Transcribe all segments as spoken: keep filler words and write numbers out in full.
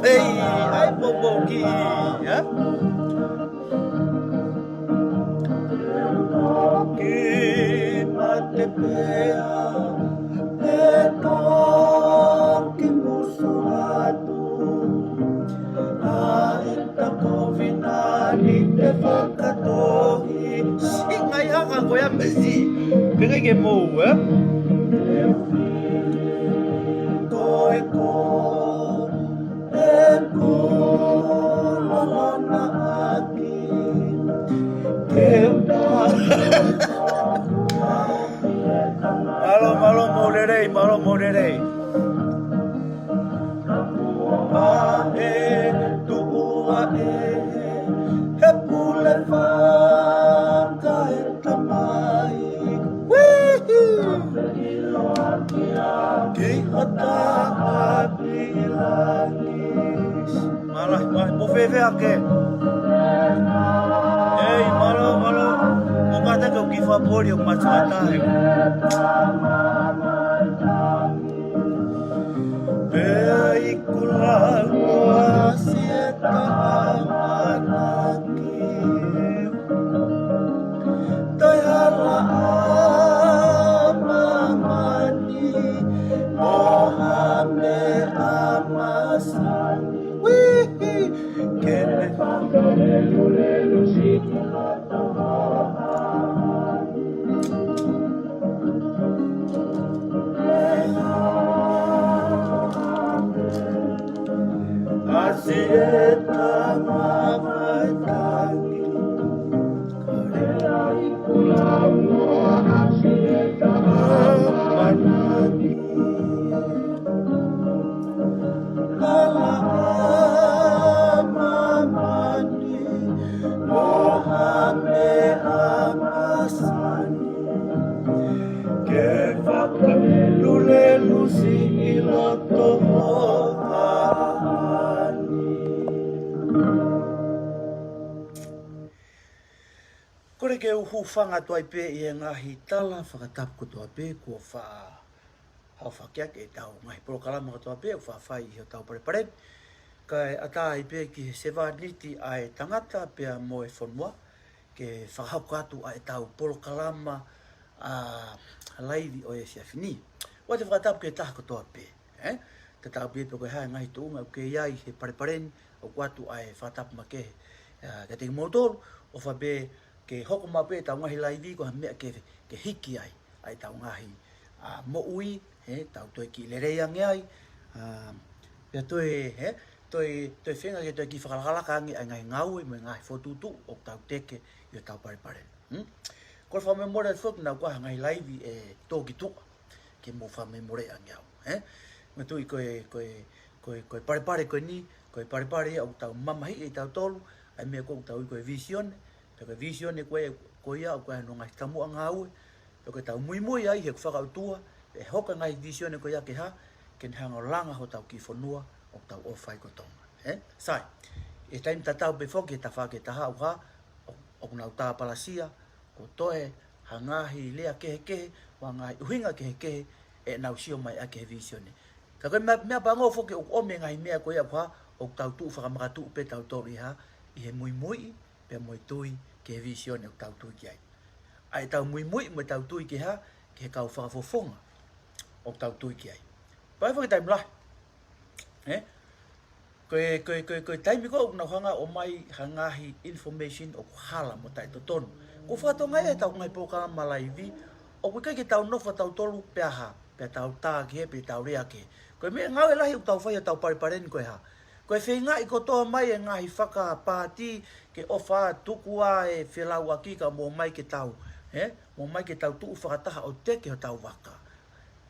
Ei, ai, popo ki, ya. Ki mate pea, e toki musu atu. A e ta kovina ni te fakatohi. Singa i haka ko ia mesi. Penga ke mou, eh? Ko e ko, e ko, lolona aki. Ke ta. Mālō, mālō, mou lelei, mālō, mou lelei. Pea ʻe tuʻu ʻa e, he pule faka e tamai. Uihi! Ki hota ʻapi langi. Mālō, mālō, mou fēfē hake? Ei, mālō, mālō. Mou kātaki ʻo kiʻi fakapōpuli ʻo matuʻa tahe. Pea ʻi kula ua si e ta ʻamanaki. Toi hala ʻa māmani, mo ha meʻa masani. Uihi! Ke ne fakalelulelu si ki loto ʻo ʻAsi e ta mavaetangi. Kare ai kula mo ʻasi e ta mavaetangi. Hala ʻa māmani, mo ha meʻa masani. Ke fakalelulelu si ʻi loto ʻo ʻaho ni. Kole ke u hūfanga atu ai pē ʻi he ngaahi tala fakatapu kotoa pē kuo faʻa haʻu fakahoko ʻi heʻetau ngaahi polokalama kotoa pē ʻoku faʻa fai ʻi hotau palepale. Kae ʻatā ai pē ki he sevāniti ʻa e tangata pea mo e fonua, ke fakahoko atu ʻa ʻetau polokalama, ʻa, laivi ʻo e efiafi ni. ʻOatu e fakatapu ki he taha kotoa pē, ē? Tatau pē pe ko e hā e ngaahi tuʻunga ʻoku ke ʻi ai he palepale ni, ʻoku ʻoatu ʻa e fakatapu makehe, ʻa, kiate kimoutolu, ʻofa pē ke hoko mai pē ʻetau ngaahi laivi ko ha meʻa ke, ke hiki ai ʻa ʻetau ngaahi, ʻa, moʻui, ē, tau toe kiʻi lelei ange ai, ʻa, pea toe, ē, toe, toe feinga ke toe kiʻi fakalakalaka ange ʻa e ngaahi ngāue mo e ngaahi fokotuʻutuʻu ʻoku tau teke ʻi hotau palepale. Hmm? Kole fakamolemole foki naʻa ʻoku ʻi ai ha ngaahi laivi ʻe tō ki tuʻa ke mou fakamolemole ange au. Ē? Manatuʻi ko e, ko e, ko e, ko e palepale ko eni, ko e palepale ia ʻoku tau mamahiʻi ʻe tautolu ʻa e meʻa ko ē ʻoku tau ui ko e vīsone, pea ko e vīsone ko ē, ko ia ʻoku ʻi ai hono ngaahi taumuʻa ngāue, pea ko ʻetau muimui ai he ʻoku fakaʻutua ʻe hoko e ngaahi vīsone ko ia ke hā, ke ne hanga ʻo langa hotau kiʻi fonua ʻoku tau ʻofa ai ko Tonga. Ē? Sai, ʻi he taimi tatau pē foki he tafaʻaki ʻe taha ʻoku hā, ʻo, ʻoku nau tāpalasia, kuo toe ha ngaahi lea kehekehe, mo ha ngaahi ʻuhinga kehekehe ʻenau sio mai ʻaki he vīsone. Ka ko e meʻa, meʻa pango foki ʻoku ʻomi e ngaahi meʻa ko ia ʻoku hā, ʻoku tau tuʻu fakamakatuʻu pē tautolu ʻi hā, ʻi he muimui, pea mo e tui ki he vīsone ʻoku tau tui ki ai. ʻA ʻetau muimui mo ʻetau tui ki hā, ki he kau fakafofonga ʻoku tau tui ki ai. Pea ʻi he foki taimi lahi. Ē? Ko e, ko e, ko e, ko e taimi ko ē ʻoku nau hanga ʻo ʻomai ha ngaahi information ʻoku hala mo taʻetotonu. Ko e fatongia ia ʻetau ngaahi polokalama laivi, ʻoku ʻikai ke tau nofo tautolu pea hā, pea tau tā ki hē, pea tau lea ki hē. Ko e meʻa ngāue lahi ʻoku tau fai ʻi hotau palepale ni ko e hā. Ko e feingaʻi kotoa mai e ngaahi fakapaati ke ʻofa tuku ā e felauʻaki kae mou ō mai ke tau, ē? Mou ō mai ke tau tuʻu fakataha ʻo teke hotau vaka.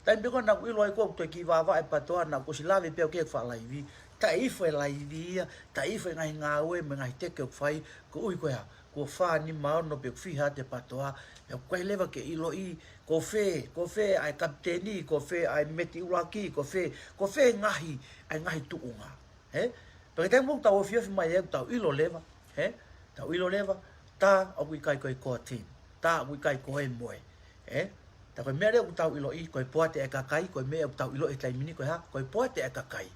Taimi pē ko ē naʻa ku ʻilo ai ko ē ʻoku toe kiʻi vāvāʻi e PTOA, naʻa ku ʻosi lave pē au ki he fakalaivi. Taʻi hifo e laivi ia, taʻi hifo e ngaahi ngāue mo e ngaahi teke ʻoku fai, koeʻuhi ko e hā, kuo fā nima ono pe ʻoku fiha atu e PTOA, pea ʻoku ʻikai leva ke ʻiloʻi ko fē, ko fē ʻa e kapiteni, ko fē ʻa e meti ʻuluaki, ko fē, ko fē ngaahi, ʻa e ngaahi tuʻunga. Ē? Pea ko e taimi ʻoku tau ofiofi mai ai ʻoku tau ʻilo leva, ē? Tau ʻilo leva, tā ʻoku ʻikai ko e core team, tā ʻoku ʻikai ko e moe. Ē? Tā ko e meʻa leva ʻoku tau ʻiloʻi, ko e poate ʻa e kakai, ko e meʻa ʻoku tau ʻiloʻi he taimi ni ko e hā, ko e poate ʻa e kakai.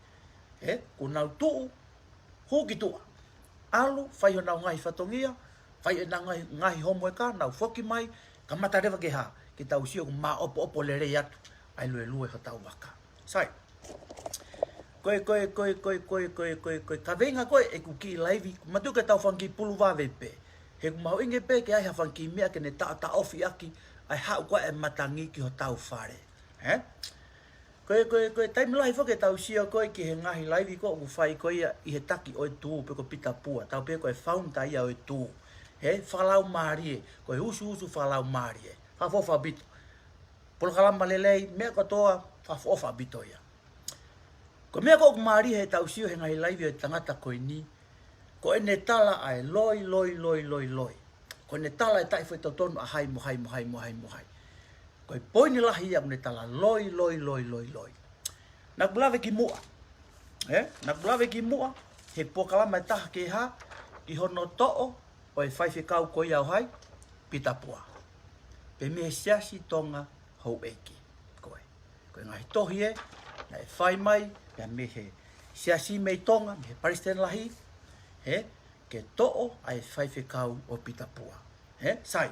Ē? Kuo nau tuʻu, hū ki tuʻa. ʻAlu, fai honau ngaahi fatongia, fai ʻenau ngaahi, ngaahi homoeka, nau foki mai, kamata leva ke hā, ke tau sio ʻoku māʻopoʻopo lelei atu ʻa e luelue hotau vaka. Sai. Ko e, ko e, ko e, ko e, ko e, ko e, ko e, ko e kaveinga ko ē ʻeku kiʻi laivi, manatuʻi ko ʻetau fanga kiʻi pulu vave pē. He ʻoku mahuʻinga pē ke ʻi ai ha fanga kiʻi meʻa ke ne taʻotaʻofi ʻaki ʻa e haʻu ko ē e matangi ki hotau fale. Ē? Ko e, ko e, ko e taimi lahi foki ʻetau sio ko ē ki he ngaahi laivi ko ē ʻoku fai ko ia ʻi he taki ʻo e Tū pe ko Pita Pua, tau pehē ko e founder ia ʻo e Tū. Ē? Fakalaumālie, ko e usuusu fakalaumālie. Fakaʻofoʻofa ʻaupito. Polokalama lelei, meʻa kotoa, fakaʻofoʻofa ʻaupito ia. Ko e meʻa ko ē ʻoku mālie heʻetau sio he ngaahi laivi ʻo e tangata ko eni, ko ʻene tala ʻa e loi, loi, loi, loi, loi. Ko ʻene tala ʻe taʻefaitotonu ʻa hai mo hai mo hai mo hai mo hai. Ko e poini lahi ia ʻoku ne tala loi, loi, loi, loi, loi. Naʻa ku lave ki muʻa. Ē? Naʻa ku lave ki muʻa, he polokalama ʻe taha ke hā, ki hono toʻo ʻo e faifekau ko ia ʻo hai, Pita Pua. Pea mei he Siasi Tonga Houʻeiki. Ko e, ko e ngaahi tohi ē, naʻe fai mai, pea mei he Siasi mei Tonga, mei he Palesiteni Lahi, ē, ke toʻo ʻa e faifekau ʻo Pita Pua. Ē, sai,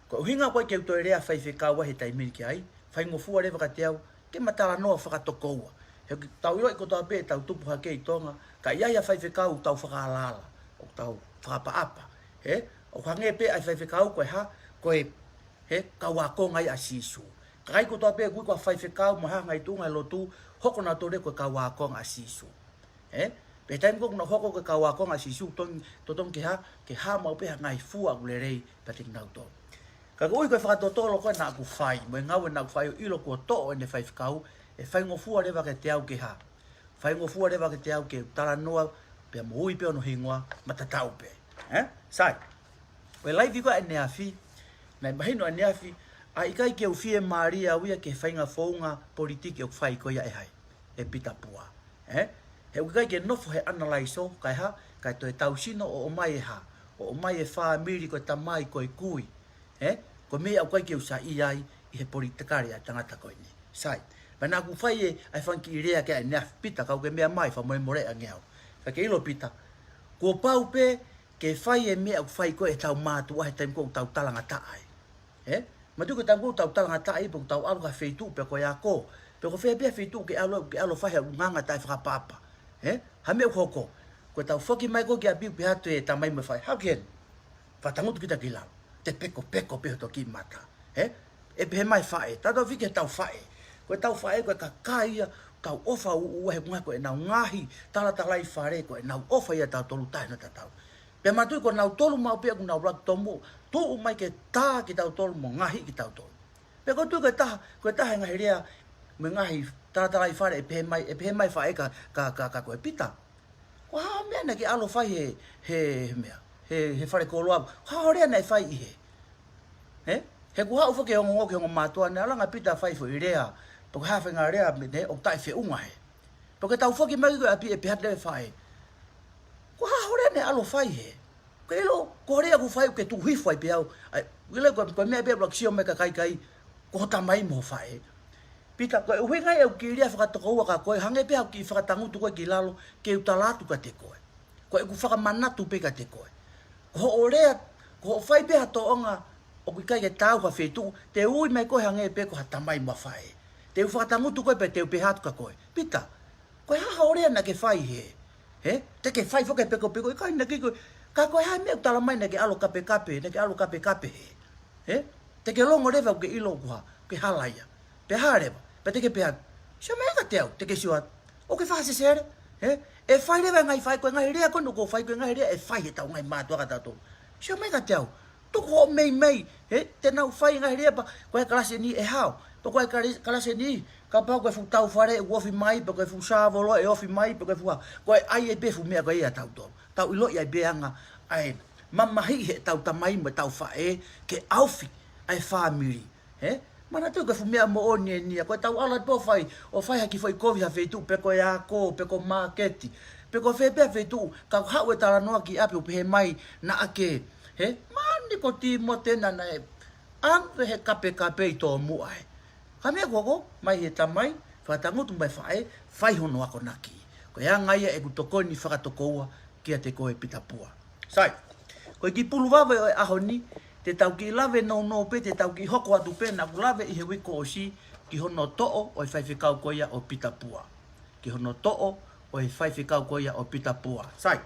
ko e ʻuhinga ko ē ke u toe lea faifekau ai he taimi ni ki ai, faingofua leva kiate au, ke ma talanoa fakatokoua. He ʻoku tau ʻiloʻi kotoa pē ʻetau tupu hake ʻi Tonga, ka ʻi ai ha faifekau ʻoku tau fakaalaala, ʻoku tau fakaʻapaʻapa. Ē, ʻoku hangē pē ʻa e faifekau ko e hā, ko e, he, kau ākonga ia ʻa Sīsū. Kakai kotoa pē ʻoku ui ko ha faifekau mo ha ngaahi tuʻunga ʻi he lotu, hoko nautolu ia ko e kau ākonga ʻa Sīsū. Ē? Pea taimi ko ē ʻoku nau hoko ko e kau ākonga ʻa Sīsū, totonu, totonu ke hā, ke hā maʻu pē ha ngaahi fua ʻoku lelei pea te nau tō. Ka koeʻuhi ko e fakatotolo ko ē naʻa ku fai, mo e ngāue naʻa ku fai ʻo ʻilo kuo toʻo ʻene faifekau, ʻe faingofua leva kiate au ke hā. Faingofua leva kiate au ke u talanoa, pea mo ui pē hono hingoa, ma tatau pē. Ē? Sai. Ko e laivi ko ē ʻaneafi, naʻe mahino ʻaneafi, ʻa ʻikai ke u fiemālie au ia ki he faʻahinga founga politiki ʻoku fai ko ia ʻe hai, ʻe Pita Pua. Ē? He ʻoku ʻikai ke nofo he ʻanalaiso, kae hā, kae toe tau sino ʻo ʻomai e hā, ʻo ʻomai e fāmili ko e tamai ko e kui. Ē? Ko e meʻa ʻoku ʻikai ke u saiʻia ai ʻi he politikale ʻa e tangata ko eni. Sai. Pea naʻa ku fai e, ʻa e fanga kiʻi lea ki ai ʻaneafi Pita, kau ke meʻa mai, fakamolemole ange au. Ka ke ʻilo Pita, kuo pau pē, ke fai e meʻa ʻoku fai ko ē ʻetau mātuʻa he taimi ko ē ʻoku tau talangataʻa ai. Ē? Manatuʻi ko e taimi ko ē ʻoku tau talangataʻa ai, pe ʻoku tau ʻalu ki ha feituʻu pea ko e ako. Pe ko fē pē ha feituʻu ke ʻalu, ke ʻalu ʻo fai ha ʻulungaanga taʻefakaʻapaʻapa. Ē? Ha meʻa ʻoku hoko. Ko ʻetau foki mai ko ē ki ʻapi ʻoku pehē atu e tamai mo e faʻē, haʻu ki heni. Fakatangutu kita ki lalo. Te pekopeko pē hoto kiʻi mata. Ē? ʻE pehē mai e faʻē, tautau fiki heʻetau faʻē. Ko ʻetau faʻē, ko e kakai ia, Kau ʻofa ʻuʻua he kuonga ko ʻenau ngaahi talatalaifale ko ʻenau ʻofa ʻia tautolu taʻe hano tatau. Pea manatuʻi ko nautolu maʻu pē ʻoku nau laki tomuʻa, tuʻu mai ke tā kitautolu mo ngaohi kitautolu. Pea ʻoku ou tui ko e taha, ko e taha e ngaahi lea, mo e ngaahi talatalaifale ʻe pehē mai, ʻe pehē mai faʻē kia, kia, kia, kia koe Pita. Ko e hā e meʻa naʻa ke ʻalu ʻo fai he, he, he meʻa, he, he falekoloa. Ko e hā hoʻo lea naʻe fai ʻi hē? He? He kuo haʻu foki e ongo, ki he ongo mātuʻa naʻe ʻalu ange ʻa Pita ʻo fai foʻi lea. Pe ko e hā e faʻahinga lea, meʻa, ʻoku taʻefeʻunga hē. Pea ko ʻetau foki mai ki ʻapi ʻe pehē atu leva e faʻē, ko e hā hoʻo lea naʻe ʻalu ʻo fai hē? Ke ʻilo, ko e lea ʻoku ou fai ʻoku ke tuʻu hifo ai pē au. ʻAi, ʻilo ko, ko e meʻa pē ʻoku laka sio mai e kakai, ko hoʻo tamai mo hoʻo faʻē. Pita, ko e ʻuhinga ia ʻeku kiʻi lea fakatokoua kia koe, hangē pē haʻaku kiʻi fakatangutu koe ki lalo, ke u tala atu kiate koe. Ko ʻeku fakamanatu pē kiate koe. Ko hoʻo lea, ko hoʻo fai pē ha tōʻonga ʻoku ʻikai ke taau ha feituʻu, te u ui mai koe hangē pē ko ha tamai mo ha faʻē. Te u fakatangutu koe pea te u pehē atu kia koe, Pita, ko e hā hoʻo lea naʻa ke fai hē? He? Te ke fai foki e pekopeko, ʻikai naʻa ke ko. Ka ko e hā e meʻa ʻoku tala mai naʻa ke ʻalu ʻo kapekape, naʻa ke ʻalu ʻo kapekape hē? He? Te ke longo leva ʻoku ke ʻilo ʻoku hā, ke hala ia. Pea hā leva, pea te ke pehē atu, sio mai kiate au, te ke sio atu, ʻoku ke fakasesele? He? ʻE fai leva e ngaahi faʻē, ko e ngaahi lea ko eni ʻoku ou fai, ko e ngaahi lea ʻe fai heʻetau ngaahi mātuʻa kia tautolu. Sio mai kiate au, tuku hoʻo meimei, he, te nau fai e ngaahi lea pea ko e kalasi ni ʻe hao, pea ko e kali-, kalasi ni, kapau ko e fuʻu tau fale ʻoku ofi mai, pea ko e fuʻu sāvolo ʻe ofi mai, pea ko e fuʻu hā, ko e ʻai ai pē e fuʻu meʻa ko ia ʻa tautolu. Tau ʻiloʻi ai pē e anga ʻa e mamahiʻi heʻetau tamai mo ʻetau faʻē ke ʻaofi ʻa e fāmili. He? Manatuʻi ko e fuʻu meʻa moʻoni eni ia, ko ʻetau ʻalu atu pē ʻo fai, ʻo fai ha kiʻi foʻi kovi ha feituʻu, pe ko e ako, pe ko māketi, pe ko fē pē ha feituʻu, ka haʻu e talanoa ki ʻapi ʻo pehē mai naʻa ke, he? Mani ko Tīmote naʻa ne ʻave he kapekape ʻi tomuʻa ē. Ka meʻa ko ē, mai he tamai, fakatangutu mo e faʻē, fai hono akonaki. Ko e anga ia ʻeku tokoni fakatokoua kiate koe Pita Pua. Sai, ko e kiʻi pulu vave ʻo e ʻaho ni, te tau kiʻi lave nounou pē, te tau kiʻi hoko atu pē, naʻa ku lave ʻi he uike kuo ʻosi, ki hono toʻo ʻo e faifekau ko ia ʻo Pita Pua. Ki hono toʻo ʻo e faifekau ko ia ʻo Pita Pua. Sai.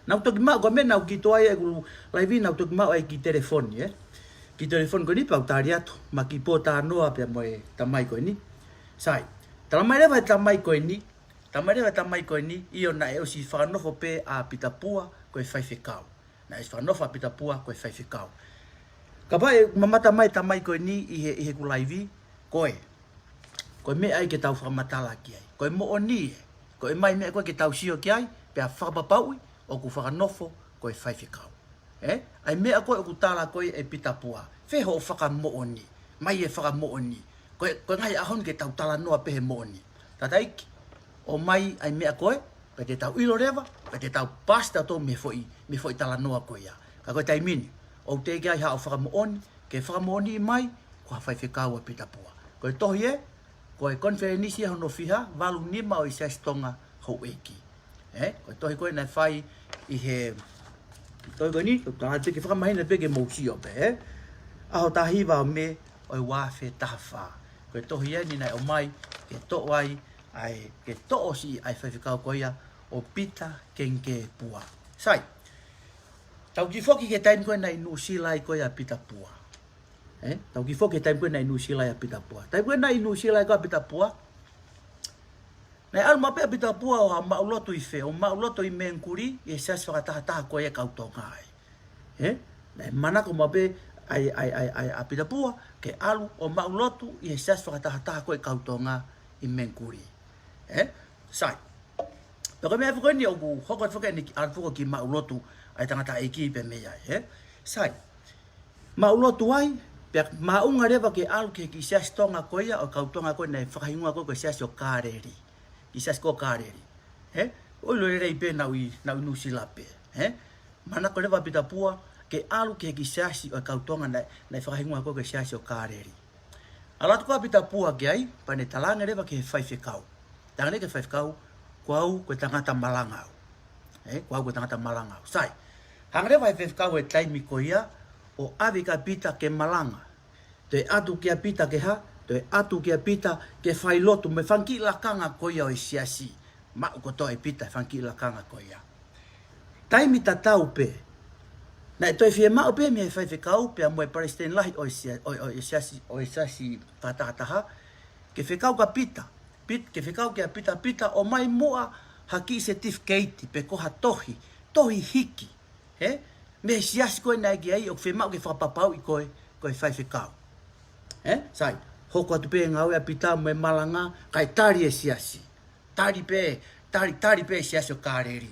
Naʻa ku toki maʻu, ko e meʻa naʻa ku kiʻi toʻo ai ʻeku laivi, naʻa ku toki maʻu ai e kiʻi telefoni, ē. Kiʻi telefoni ko eni pea u tali atu, ma kiʻi pōtalanoa pea mo e tamai ko eni. Sai. Tala mai leva e tamai ko eni, tala mai leva e tamai ko eni, ʻio naʻe ʻosi fakanofo pē ʻa Pita Pua ko e faifekau. Naʻe ʻosi fakanofo ʻa Pita Pua ko e faifekau. Kapau ʻe mamata mai e tamai ko eni ʻi he, ʻi heʻeku laivi, ko e, ko e meʻa ia ke tau fakamatala ki ai. Ko e moʻoni ē, ko e ʻomai e meʻa ko ē ke tau sio ki ai, pea fakapapauʻi ʻoku fakanofo ko e faifekau. Ē? ʻA e meʻa ko ē ʻoku tala ko ē ʻe Pita Pua, fē hoʻo fakamoʻoni, ʻomai e fakamoʻoni. Ko e, ko e ngaahi ʻaho ni ke tau talanoa pē he moʻoni. Tangataʻeiki, ʻomai ʻa e meʻa ko ē, pea te tau ʻilo leva, pea te tau paasi tautolu mei he foʻi, mei he foʻi talanoa ko ia. Ka ko e taimi ni, ʻoku teʻeki ai haʻo fakamoʻoni, ke fakamoʻoniʻi mai, ko ha faifekau ʻa Pita Pua. Ko e tohi ē, ko e konifelenisi ʻe hono fiha, valu nima ʻo e Siasi Tonga Houʻeiki. Ē, ko e tohi ko ē naʻe fai ʻi he, tohi ko eni, ko e taha te ke fakamahino pē ke mou sio pē, ē. ʻAho taha hiva ʻo Mē ʻo e ua afe taha fā. Ko e tohi eni naʻe ʻomai, ke toʻo ai, ʻa e, ke toʻo siʻi ʻa e faifekau ko ia ʻo Pita Kengikē Pua. Sai, tau kiʻi foki ki he taimi ko ē naʻe ʻi Nuʻusila ai ko ia ʻa Pita Pua. Ē? Tau kiʻi foki ki he taimi ko ē naʻe ʻi Nuʻusila ai ʻa Pita Pua. Taimi ko ē naʻe ʻi Nuʻusila ai ko ia ʻa Pita Pua, naʻe ʻalu maʻu pē ʻa Pita Pua ʻo haʻu ʻo maʻulotu ʻi fē, ʻo maʻulotu ʻi Mengikuli, ʻi he siasi fakatahataha ko ia ʻa e kau Tonga ai. Ē? Naʻe manako maʻu pē ʻa e, ʻa e, ʻa e, ʻa e, ʻa Pita Pua, ke ʻalu ʻo maʻulotu ʻi he siasi fakatahataha ko ia ʻa e kau Tonga ʻi Mengikuli. Ē? Sai. Pea ko e meʻa foki eni ʻoku hoko atu foki eni ʻalu foki ki he maʻulotu ʻa e tangataʻeiki pē mei ai, ē? Sai. Maʻulotu ai, pea māʻunga leva ke ʻalu ki he kiʻi siasi Tonga ko ia, ʻo e kau Tonga ko ia naʻe fakahingoa ko ē ko e siasi ʻo Kāleli. Kiʻi siasi ko Kāleli. Ē? ʻOku ʻilo lelei pē naʻa ku ʻi, naʻa ku ʻi Nuʻusila pē. Ē? Manako leva ʻa Pita Pua, ke ʻalu ki he kiʻi siasi ʻo e kau Tonga naʻe, naʻe fakahingoa ko ē ko e siasi ʻo Kāleli. ʻAlu atu ko ia ʻa Pita Pua ki ai, pea ne talaange leva ki he faifekau. Talaange ki he faifekau, ko au ko e tangata malanga au. Ē, ko au ko e tangata malanga au. Sai. Hanga leva ʻe he faifekau he taimi ko ia, ʻo ʻave kia Pita ke malanga. Toe ʻatu kia Pita ke hā, toe ʻatu kia Pita ke fai lotu mo e fanga kiʻi lakanga ko ia ʻo e siasi. Maʻu kotoa ʻe Pita e fanga kiʻi lakanga ko ia. Taimi tatau pē, naʻe toe fiemaʻu pē mei he faifekau pea mo e palesiteni lahi ʻo e sia-, ʻo, ʻo e siasi, ʻo e siasi fakatahataha, ke fekau kia Pita, Pit-, ke fekau kia Pita, Pita, ʻomai muʻa ha kiʻi certificate pe ko ha tohi, tohi hiki, hē? Mei he siasi ko ē naʻe ke ʻi ai, ʻoku fiemaʻu ke fakapapauʻi koe ko e faifekau. Hē? Sai, hoko atu pē ngāue ʻa Pita mo e malanga, kae tali e siasi. Tali pē, tali, tali pē siasi ʻo Kāleli.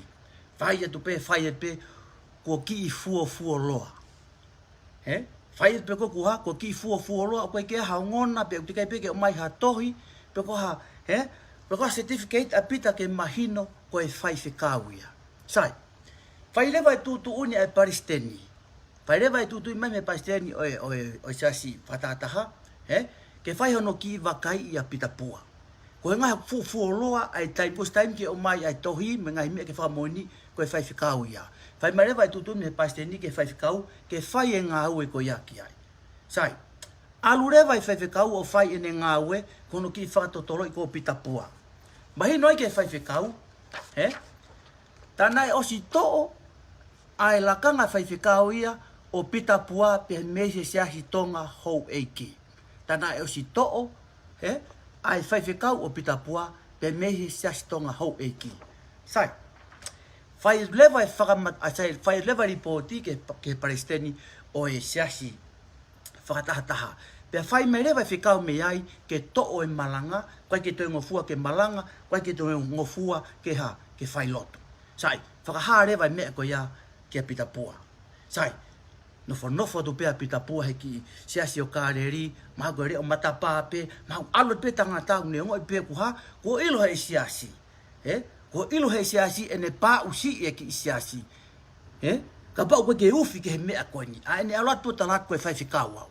Fai atu pē, fai atu pē, kuo kiʻi fuofuoloa. Hē? Fai atu pē ko e kuo hā, kuo kiʻi fuofuoloa, ʻoku ʻikai ke ʻi ai ha ongona, pe ʻoku teʻeki ai pē ke ʻomai ha tohi, pe ko ha, hē? Pe ko ha certificate ʻa Pita ke mahino ko e faifekau ia. Sai. Fai leva e tuʻutuʻuni ʻa e palesiteni. Fai leva e tuʻutuʻuni mai mei he palesiteni ʻo e, ʻo e, ʻo e siasi fakatahataha, hē? Ke fai hono kiʻi vakaiʻi ʻa Pita Pua. Ko e ngaahi fuofuoloa ʻa e taimi, ko e taimi ke ʻomai ʻa e tohi, mo e ngaahi meʻa ke fakamoʻoni, ko e faifekau ia. Fai mai leva e tuʻutuʻuni mei he palesiteni ki he faifekau, ke fai e ngāue ko ia ki ai. Sai. ʻAlu leva e faifekau ʻo fai ʻene ngāue, ko hono kiʻi fakatotoloʻi ko Pita Pua. Mahino ai ki he faifekau, hē? Tā naʻe ʻosi toʻo ʻa e lakanga faifekau ia ʻo Pita Pua pea mei he Siasi Tonga Houʻeiki. Tā naʻe ʻosi toʻo, hē, ʻa e faifekau ʻo Pita Pua pea mei he Siasi Tonga Houʻeiki. Sai. Fai leva e fakama-, ʻa, sai, fai leva e lipooti ki he, ki he palesiteni ʻo e siasi fakatahataha. Pea fai mai leva e fekau mei ai ke toʻo e malanga, ʻikai ke toe ngofua ke malanga, ʻikai ke toe ngofua ke hā, ke fai lotu. Sai, fakahā leva e meʻa ko ia kia Pita Pua. Sai, nofonofo atu pē ʻa Pita Pua he kiʻi siasi ʻo Kāleli, mahalo ko e leʻo matapā pē, mahalo ʻalu pē tangata ʻoku ne ongoʻi pē kuo hā, kuo ʻilo ʻe he siasi. Hē? Kuo ʻilo ʻe he siasi ʻene pāʻusiʻi e kiʻi siasi. Hē? Kapau ʻoku ʻikai ke ufi ki he meʻa ko eni. ʻA ʻene ʻalu atu ʻo tala atu ko e faifekau au.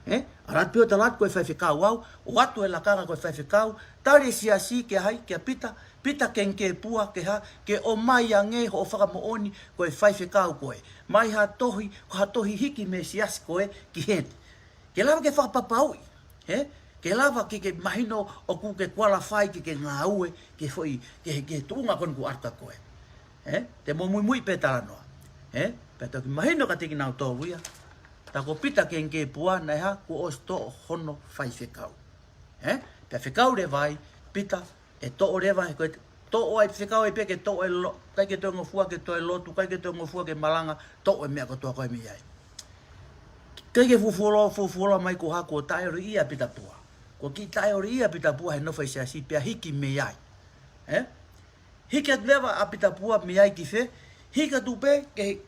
Hē? ʻAlu atu pē ʻo tala atu ko e faifekau au, ʻoatu e lakanga ko e faifekau, tali e siasi kia hai, kia Pita, Pita Kengikēpua ke hā, ke ʻomai ange hoʻo fakamoʻoni ko e faifekau koe. ʻOmai ha tohi, ko ha tohi hiki mei he siasi koe ki heni. Ke lava ke fakapapauʻi, hē? Ke lava ke, ke mahino ʻoku ke qualify ke, ke ngāue, ke foʻi, ke, ke tuʻunga ko eni kuo ʻatu kia koe. Hē? Te mou muimui pē talanoa. Hē? Pea toki mahino kiate kinautolu ia. Tā ko Pita Kengikēpua naʻe hā, kuo ʻosi toʻo hono faifekau. Hē? Pea fekau leva ai, Pita, ʻe toʻo leva, he ko e toʻo ai, fekau ai pē ke toʻo e lo-, ʻikai ke toe ngofua ke toe lotu, ʻikai ke toe ngofua ke malanga, toʻo e meʻa kotoa ko ē mei ai. ʻIkai ke fuofuoloa, fuofuoloa mai kuo hā, kuo taʻeʻoleʻia ʻa Pita Pua. Kuo kiʻi taʻeʻoleʻia ʻa Pita Pua he nofo ʻi he siasi pea hiki mei ai. Hē? Hiki atu leva ʻa Pita Pua mei ai ki fē, hiki atu pē ki he,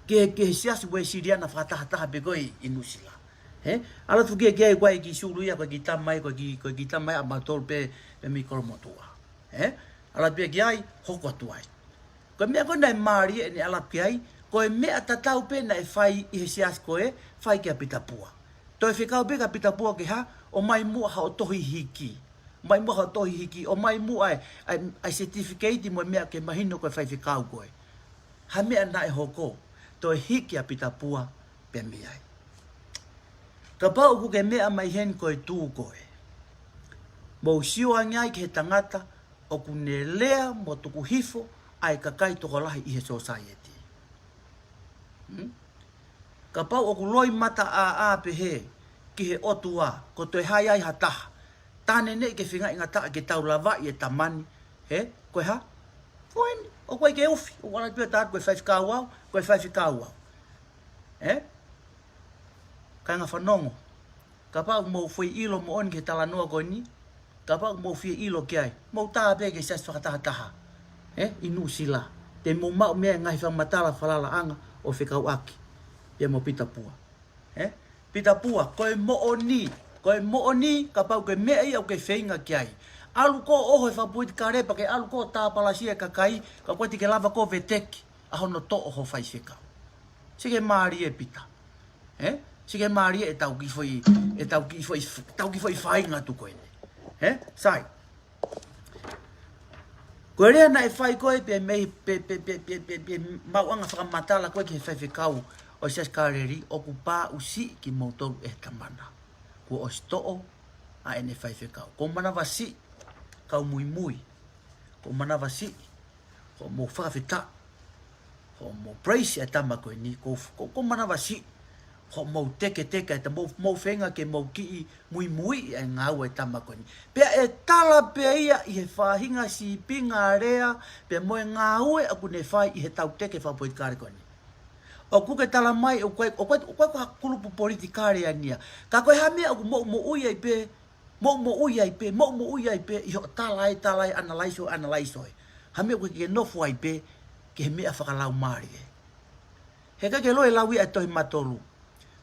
ki he, ki he Siasi Uēsiliana fakatahataha pē ko ē ʻi Nuʻusila. Hē? ʻAlu atu ki ai, ki ai, ko e kiʻi sulu ia, ko e kiʻi tama ia, ko e kiʻi, ko e kiʻi tama ia ʻa mautolu pē, pē mei Kolomotuʻa. Hē? ʻAlu atu pē ki ai, hoko atu ai. Ko e meʻa ko ē naʻe mālie ʻene ʻalu atu ki ai, ko e meʻa tatau pē naʻe fai ʻi he siasi ko ē, fai kia Pita Pua. Toe fekau pē kia Pita Pua ke hā, ʻomai muʻa haʻo tohi hiki. ʻOmai muʻa haʻo tohi hiki, ʻomai muʻa e, e, e certificate mo e meʻa ke mahino ko e faifekau koe. Ha meʻa naʻe hoko, toe hiki ʻa Pita Pua pē mei ai. Kapau ʻoku ke meʻa mai heni ko e tū koe. Mou sio ange ai ki he tangata ʻoku ne lea mo tuku hifo ʻa e kakai tokolahi ʻi he society. Hmm? Kapau ʻoku loimata ʻāʻā pehē ki he ʻOtua, ko e toe hā ai ha taha. Tā neʻineʻi ke feingaʻi ngataʻa ke tau lavaʻi e tama ni, hē, ko e hā? Ko eni, ʻoku ʻikai ke ufi, ʻoku ʻalu atu pē ʻo tala atu ko e faifekau au, ko e faifekau au. Hē? Kāinga fanongo, kapau ʻoku mou foʻi ʻilo moʻoni ki he talanoa ko eni, kapau ʻoku mou fie ʻilo ki ai, mou tā pē ki he siasi fakatahataha. Hē? ʻI Nuʻusila. Te mou maʻu mei ai e ngaahi fakamatala falalaʻanga ʻo fekauʻaki pea mo Pita Pua. Hē? Pita Pua, ko e moʻoni, ko e moʻoni, kapau ko e meʻa ia ʻoku ke feinga ki ai. ʻAlu koe ʻo ʻoho he fakapolitikale pea ke ʻalu koe ʻo tāpalasia e kakai, ka ʻoku ʻikai te ke lava koe ʻo veteki ʻa hono toʻo ho faifekau. Sio ki he mālie Pita. Hē? Sio ki he mālie ʻetau kiʻi foʻi, ʻetau kiʻi foʻi, ʻetau kiʻi foʻi fāinga atu ko eni. Hē? Sai. Ko e lea naʻe fai ko ē pē mei, pē, pē maʻuʻanga fakamatala ko ē ki he faifekau ʻo e Siasi Kāleli ʻoku pāʻusiʻi kimoutolu ʻe he Tamana. Kuo ʻosi toʻo ʻa ʻene faifekau. Ko manavasiʻi, kau muimui. Ko manavasiʻi, ko mou fakafetaʻi, ko mou praise e tama ko eni, ko, ko, ko manavasiʻi, ko hoʻomou teketeke, ʻe te mou, mou feinga ke mou kiʻi muimuiʻi ʻa e ngāue ʻa e tama ko eni. Pea ʻe tala pē ia ʻi he faʻahinga sīpinga lea, pea mo e ngāue ʻoku ne fai ʻi he tauteke fakapolitikale ko eni. ʻOku ke tala mai, ʻoku ʻikai, ʻoku ʻikai, ʻoku ʻikai ko ha kulupu politikale ʻeni ia. Ka ko e hā e meʻa ʻoku mou moʻui ai pē, mou moʻui ai pē, mou moʻui ai pē, ʻi hoʻo tala ē, tala ē, analyze ē, analyze ē. Hā e meʻa ʻoku ke nofo ai pē, ki he meʻa fakalaumālie. He ʻikai ke loi lau ia ʻe he tohi Matolu.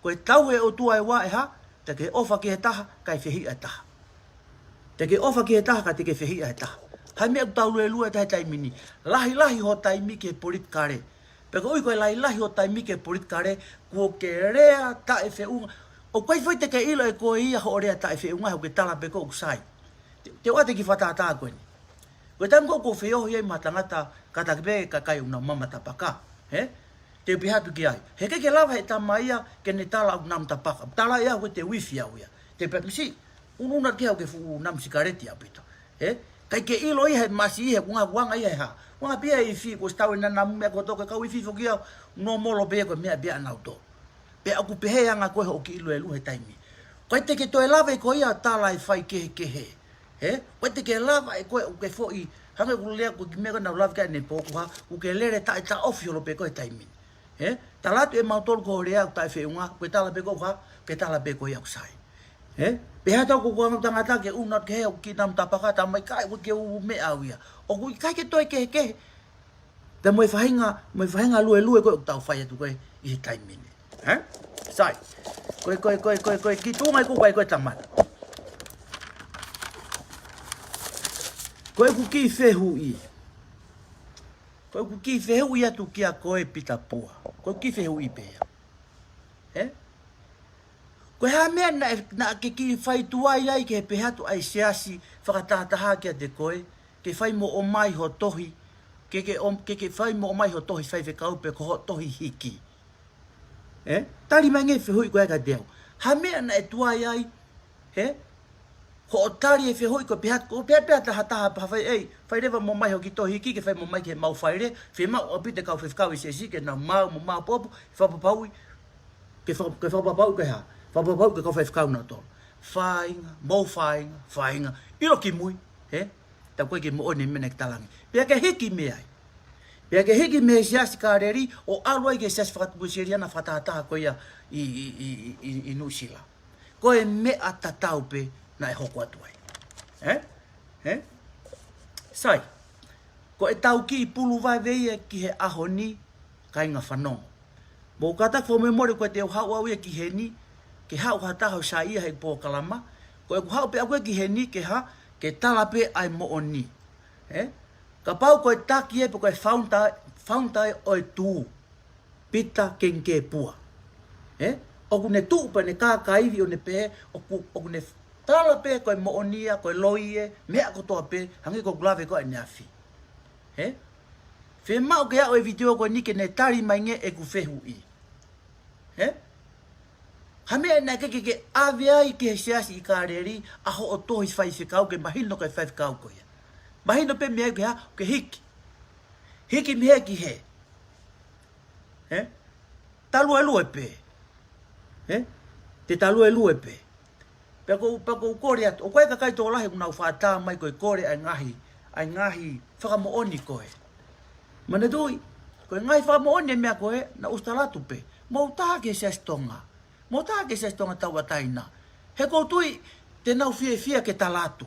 Ko e tauhi ʻe he ʻOtua ʻa e ua ʻe hā, te ke ʻofa ki he taha, kae fehiʻa e taha. Te ke ʻofa ki he taha, ka te ke fehiʻa e taha. Hā e meʻa ʻoku tau luelue ai he taimi ni. Lahilahi ho taimi ki he politikale. Pea ko e ʻuhi ko e lahilahi ho taimi ki he politikale, kuo ke lea taʻefeʻunga. ʻOku ʻikai foʻi te ke ʻilo ʻe koe ia hoʻo lea taʻefeʻunga, he ʻoku ke tala pē ʻoku sai. Te, te u ʻoatu e kiʻi fakatātā ko eni. Ko e taimi ko ē ʻoku feohi ai mo ha tangata, kātaki pē kakai ʻoku nau mama tapaka, hē? Te u pehē atu ki ai. He ʻikai ke lava ʻe he tama ia ke ne tala ʻoku namu tapaka. Tala ia ʻoku te uifi au ia. Te u pehē atu siʻi, unuuna ki he ʻoku ke fuʻu namu sikaleti ʻaupito. Hē? ʻIkai ke ʻilo ia he masi ia he kuonga, kuonga ia he hā. Kuonga pē ia ʻi fē, ko e tau e nanamu meʻa ko ē toka kau ʻi fē foki ia, nōmolo pē ia ko e meʻa pē ia ʻanautolu. Pea ʻoku pehē anga ko ē hoʻo kiʻi luelue he taimi. ʻIkai te ke toe lava ʻe koe ia tala e faikehekehe. Hē? ʻIkai te ke lava ʻe koe ʻoku ke foʻi, hangē ko e lea ko e kiʻi meʻa ko ē naʻa ku lave ki ai ʻanepō ko e hā, ʻoku ke lele taʻe taʻofi holo pē koe he taimi ni. Hē? Tala atu ʻe mautolu ko e lea ʻoku taʻefeʻunga, ʻoku ke tala pē ʻoku hā, ʻoku ke tala pē ʻoku ʻikai ʻoku sai. Hē? Pea hā tau ko e kuonga tangata ke ʻunu atu ki he ʻoku ke namu tapaka, tama ʻikai ʻoku ke ʻū meʻa au ia. ʻOku ʻikai ke toe kehekehe. Pea mo e faʻahinga, mo e faʻahinga luelue ko ē ʻoku tau fai atu ko ē ʻi he taimi ni. Hē? Sai. Ko e, ko e, ko e, ko e, ko e kiʻi tuʻunga ʻoku ʻai ko ē tamana. Ko ʻeku kiʻi fehuʻi. Ko ʻeku kiʻi fehuʻi atu kia koe Pita Pua. Ko ʻeku kiʻi fehuʻi pē ia. Hē? Ko e hā e meʻa naʻe, naʻa ke kiʻi fai tuai ai ki he pehē atu ʻa e siasi fakatahataha kiate koe, ke fai mo ʻomai ho tohi, ke ke ʻom-, ke ke fai mo ʻomai ho tohi faifekau pe ko hoʻo tohi hiki. Hē? Tali mai ange fehuʻi ko ē kiate au. Hā e meʻa naʻe tuai ai, hē? Hoʻo tali e fehuʻi ko e pehē atu, ko e pehē pē ʻe ha taha, taha pē fai, ʻei, fai leva mo ʻomai hoʻo kiʻi tohi hiki ke fai mo ʻomai ki he maʻu faile, fiemaʻu ʻaupito e kau faifekau ʻi he siasi ke nau maau mo maʻu ʻapuʻapu, fakapapauʻi, ke faka-, ke fakapapauʻi ko e hā, fakapapauʻi ko e kau faifekau nautolu. Fāinga, mou fāinga, fāinga, ʻilo kimui, hē? Tau ko ē ke moʻoni e meʻa naʻa ke tala ange. Pea ke hiki mei ai. Pea ke hiki mei he siasi Kāleli, ʻo ʻalu ai ki he siasi fakatupu Uēsiliana fakatahataha ko ia ʻi, ʻi, ʻi Nuʻusila. Ko e meʻa tatau pē naʻe hoko atu ai. Hē? Hē? Sai. Ko ʻetau kiʻi pulu vave ia ki he ʻaho ni, kāinga fanongo. Mou kātaki fakamolemole ko e te u haʻu au ia ki heni, ke haʻu ha taha ʻo saiʻia he polokalama, ko ʻeku haʻu pē au ia ki heni ke hā, ke tala pē ʻa e moʻoni. Hē? Kapau ko e taki ē pe ko e founder, founder ʻo e tuʻu. Pita Kengikēpua. Hē? ʻOku ne tuʻu pē ne kākāivi ʻo ne pehē, ʻoku, ʻoku ne tala pē ko e moʻoni ia, ko e loi ē, meʻa kotoa pē, hangē ko ʻeku lave ko ē ʻaneafi. Hē? Fiemaʻu ke aʻu e vitiō ko eni ke ne tali mai ange ʻeku fehuʻi. Hē? Hā e meʻa naʻe ke, ke, ke ʻave ai ki he siasi ʻi Kāleli ʻa hoʻo tohi faifekau ke mahino ko e faifekau koe ia. Mahino pē mei ai ke hā, ke hiki. Hiki mei hē ki hē. Hē? Taluelue pē. Hē? Te taluelue pē. Pea ʻoku ou, pea ʻoku ou kole atu. ʻOku ʻi ai e kakai tokolahi ʻoku nau faʻa tā mai ko e kole ʻa e ngaahi, ʻa e ngaahi fakamoʻoni ko ē. Manatuʻi, ko e ngaahi fakamoʻoni e meʻa ko ē, naʻa ku ʻosi tala atu pē. Mou tā ki he Siasi Tonga. Mou tā ki he Siasi Tonga Tauʻatāina. He ʻoku ou tui, te nau fiefia ke tala atu.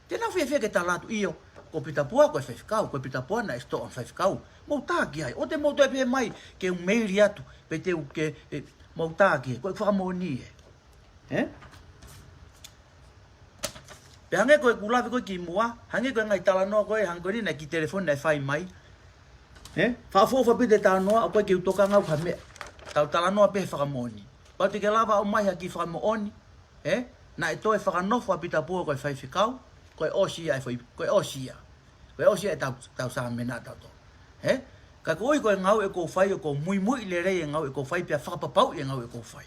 Te nau fiefia ke tala atu, ʻio, ko Pita Pua ko e faifekau, ko Pita Pua naʻe sitoʻo faifekau. Mou tā ki ai, ʻoua te mou toe pehē mai, ke u meili atu, pe te u ke, ē, mou tā ki ai, ko e fakamoʻoni ē. Hē? Pea hangē ko ʻeku lave ko ē kimuʻa, hangē ko e ngaahi talanoa ko ē, hangē ko eni naʻe kiʻi telefoni naʻe fai mai. Hē? Fakaʻofoʻofa ʻaupito e talanoa, ʻoku ʻikai ke u tokanga au ki ha meʻa. Tau talanoa pē he fakamoʻoni. Pau te ke lava ʻo ʻomai ha kiʻi fakamoʻoni. Hē? Naʻe toe fakanofo ʻa Pita Pua ko e faifekau, ko e ʻosi ia e fai, ko e ʻosi ia. Ko e ʻosi ia e tau, tau sāmena tautolu. Hē? Ka koeʻuhi ko e ngāue ʻoku ou fai, ʻoku ou muimui lelei e ngāue ʻoku ou fai, pea fakapapauʻi e ngāue ʻoku ou fai.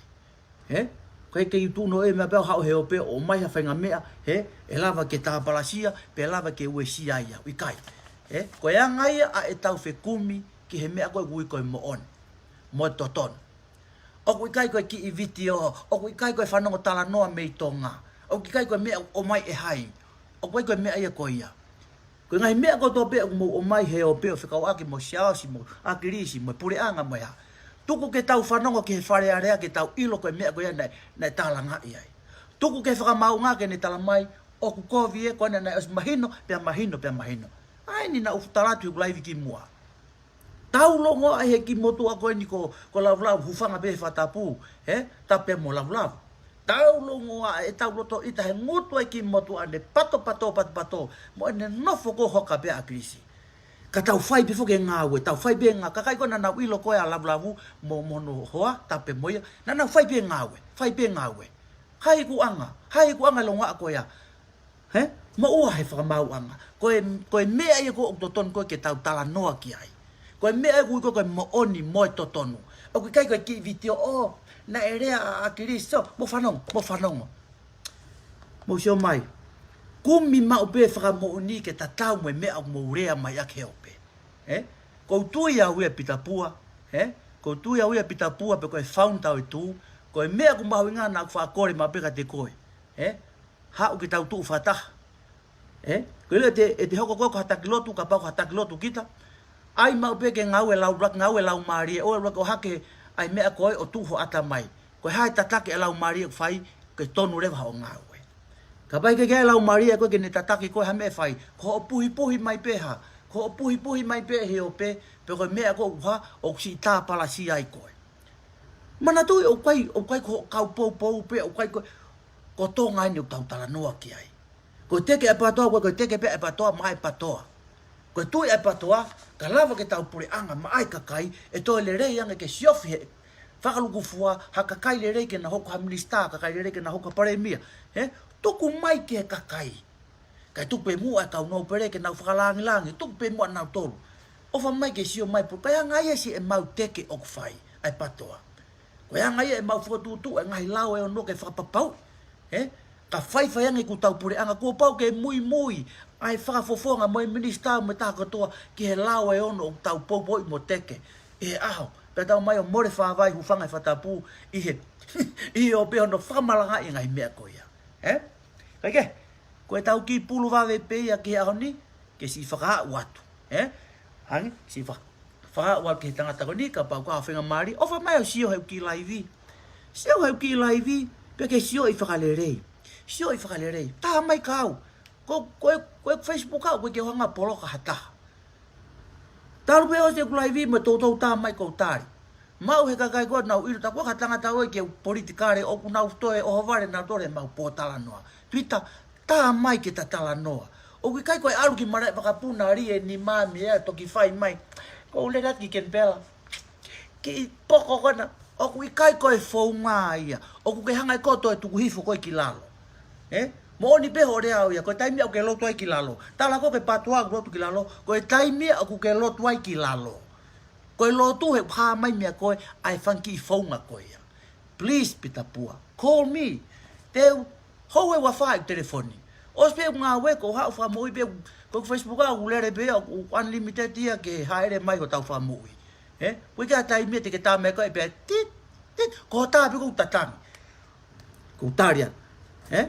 Hē? Ko e kei tuʻu noa e meʻa pea haʻu he ope ʻo ʻomai ha faʻahinga meʻa, hē? ʻE lava ke tāpalasia, pe lava ke uesia ia, ʻikai. Hē? Ko e anga ia ʻa ʻetau fekumi ki he meʻa ko ē ʻoku ui ko e moʻoni. Mo e totonu. ʻOku ʻikai ko e kiʻi vitiō, ʻoku ʻikai ko e fanongo talanoa mei Tonga. ʻOku ʻikai ko e meʻa ʻoku ʻomai ʻe hai. ʻOku ʻikai ko e meʻa ia ko ia. Ko e ngaahi meʻa kotoa pē ʻoku mou ʻomai he ope ʻo fekauʻaki mo Siaosi mo ʻAkilisi mo e puleʻanga mo e hā. Tuku ke tau fanongo ki he Fale Alea ke tau ʻilo ko e meʻa ko ia naʻe, naʻe tālangaʻi ai. Tuku ke fakamaauʻanga ke ne tala mai, ʻoku kovi ē ko ena naʻe ʻosi mahino, pea mahino, pea mahino. ʻA eni naʻa ku tala atu he ʻeku laivi kimuʻa. Tau longoaʻa he kiʻi motuʻa ko eni ko, ko Lavulau, hūfanga pē he fakatapu, he, tapu pē mo Lavulau. Tau longoaʻa ʻetau loto ʻita he ngutu ʻa e kiʻi motuʻa ne pato, pato, pato, pato, mo ʻene nofo ko hoka pē ʻa ʻAkilisi. Ka tau fai pē foki e ngāue, tau fai pē ngāue, kakai ko ē naʻa nau ʻilo ko ē ʻa Lavulavu, mo, mo hono hoa, tapu pē mo ia, naʻa nau fai pē ngāue, fai pē ngāue. Hai ikuʻanga, hai ikuʻanga e longoaʻa ko ia. He? Moʻua he fakamaauʻanga. Ko e, ko e meʻa ia ko ē ʻoku totonu ko ē ke tau talanoa ki ai. Ko e meʻa ia ʻoku ui ko ē ko e moʻoni mo e totonu. ʻOku ʻikai ko e kiʻi vitiō ʻo, naʻe lea ʻa, ʻa ʻAkilisi, mou fanongo, mou fanongo. Mou sio mai. Kumi maʻu pē fakamoʻoni ke tatau mo e meʻa ʻoku mou lea mai ʻaki he ope. He? ʻOku ou tui au ia Pita Pua. He? ʻOku ou tui au ia Pita Pua pē ko e founder ʻo e tū. Ko e meʻa ʻoku mahuʻinga naʻa ku faʻa kole maʻu pē kiate koe. He? Haʻu ke tau tuʻu fakataha. He? Ko e lea ʻe te, ʻe te hoko ko ē ko ha taki lotu, kapau ko ha taki lotu kita. ʻAi maʻu pē ke ngāue lau, ngāue laumālie, ʻo ʻuluaki ʻohake ʻa e meʻa ko ē ʻo tuʻu ho ʻatamai. Ko e hā e tataki ʻa e laumālie ʻoku fai, ke tonu leva hoʻo ngāue. Kapau ʻe ʻikai ke ʻi ai e laumālie ko ē ke ne tataki koe ha meʻa ʻe fai, ko hoʻo puhipuhi mai pē hā, ko hoʻo puhipuhi mai pē he ope, pe ko e meʻa ko ē ʻoku hā, ʻoku siʻi tāpalasia ai koe. Manatuʻi ʻoku ʻikai, ʻoku ʻikai ko hoʻo kau poupou pē, ʻoku ʻikai ko, ko Tonga eni ʻoku tau talanoa ki ai. Ko e teke ʻa e PTOA, ko e, ko e teke pē ʻa e PTOA maʻa e PTOA. Ko e tui ʻa e PTOA, ka lava ke tau puleʻanga maʻa e kakai, ʻe toe lelei ange ke siofi he fakalukufua ha kakai lelei ke na hoko ha minisitā, kakai lelei ke na hoko ha palēmia. He? Tuku mai ki he kakai. Kae tuku pē muʻa e kau nōpele ke nau fakalāngilangi, tuku pē muʻa nautolu. ʻOfa mai ke sio mai pē, ko e anga ia siʻemau teke ʻoku fai, ʻa e PTOA. Ko e anga ia ʻemau fokotuʻutuʻu e ngaahi lao ʻe ono ke fakapapauʻi. He? Ka faifai ange ʻoku tau puleʻanga kuo pau ke muimui ʻa e fakafofonga mo e minisitā mo e taha kotoa ki he lao ʻe ono ʻoku tau poupouʻi mo teke. ʻI he ʻaho, pea tau mai ʻo mole fāvai hūfanga he fakatapu ʻi he, ʻi he ope hono fakamalangaʻi e ngaahi meʻa ko ia. He? Kae kehe, ko ʻetau kiʻi pulu vave pē ia ki he ʻaho ni, ke siʻi fakaaʻu atu. He? Hangē, siʻi fa-, fakaaʻu atu ki he tangata ko eni, kapau ko ha faingamālie, ʻofa mai ʻo sio he ʻeku kiʻi laivi. Sio he ʻeku kiʻi laivi, pea ke sioʻi fakalelei. Sioʻi fakalelei. Tā mai kia au. Ko, ko, ko e Facebook au, ʻoku ʻikai ke u hanga poloka ha taha. Talu pē ʻosi ʻeku laivi mo toutou tā mai ʻoku ou tali. Maʻu he kakai ko ē naʻa nau ʻilo, tā ko ē ha tangata ʻoku ʻikai ke u politikale, ʻoku nau toe ʻohovale nautolu he ʻemau pōtalanoa. Twitter, tā mai ke ta talanoa. ʻOku ʻikai ko e ʻalu ki malaʻe vakapuna lie ni mami ʻe toki fai mai. Ko u lele atu ki Kenipela. Kiʻi poko ko ena, ʻoku ʻikai ko e founga ia. ʻOku ke hanga ʻe koe ʻo toe tuku hifo koe ki lalo. He? Moʻoni pē hoʻo lea ʻo ia, ko e taimi ia ʻoku ke lotu ai ki lalo. Tala ko ē ke PTOA ʻoku lotu ki lalo, ko e taimi ia ʻoku ke lotu ai ki lalo. Ko e lotu he ʻoku hā mai meia koe, ʻa e fanga kiʻi founga ko ia. Please, Pita Pua, call me. Te u hou e uafā ʻi he telefoni. ʻOsi pē ʻeku ngāue ʻoku ou haʻu fakamoʻui pē, ko ʻeku Facebook ʻoku lele pē, ʻoku unlimited ia ke hāʻele mai hotau fakamoʻui. He? ʻOku ʻikai ha taimi ia te ke tā mai koe pea tit, tit, ko hoʻo tā pē ʻoku ou tatangi. ʻOku ou tali atu. He?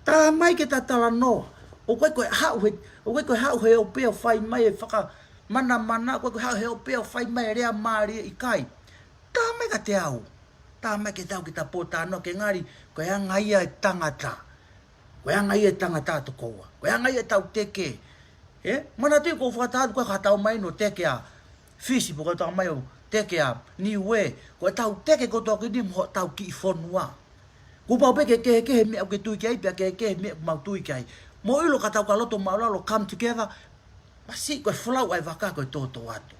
Tā mai ke ta talanoa. ʻOku ʻikai ko e haʻu he, ʻoku ʻikai ko e haʻu he ope ʻo fai mai e fakamanamana, ʻoku ʻikai ko e haʻu he ope ʻo fai mai e lea mālie, ʻikai. Tā mai kiate au. Tā mai kiate au ke ta pōtalanoa ke ngali, ko e anga ia e tangata. Ko e anga ia e tangata tokoua. Ko e anga ia ʻetau teke. He? Manatuʻi ʻoku ou fakataha atu ko e ka tau mai ʻo teke ʻa Fisi, pe ko e tau mai ʻo teke ʻa Niue. Ko ʻetau teke kotoa ko eni mo hotau kiʻi fonua. Kuo pau pē ke kehekehe e meʻa ʻoku ke tui ki ai, pea kehekehe e meʻa ʻoku mau tui ki ai. Mou ʻilo ka tau ka loto maʻulalo come together, masiʻi ko e folau ʻa e vaka ko e tōtōatu.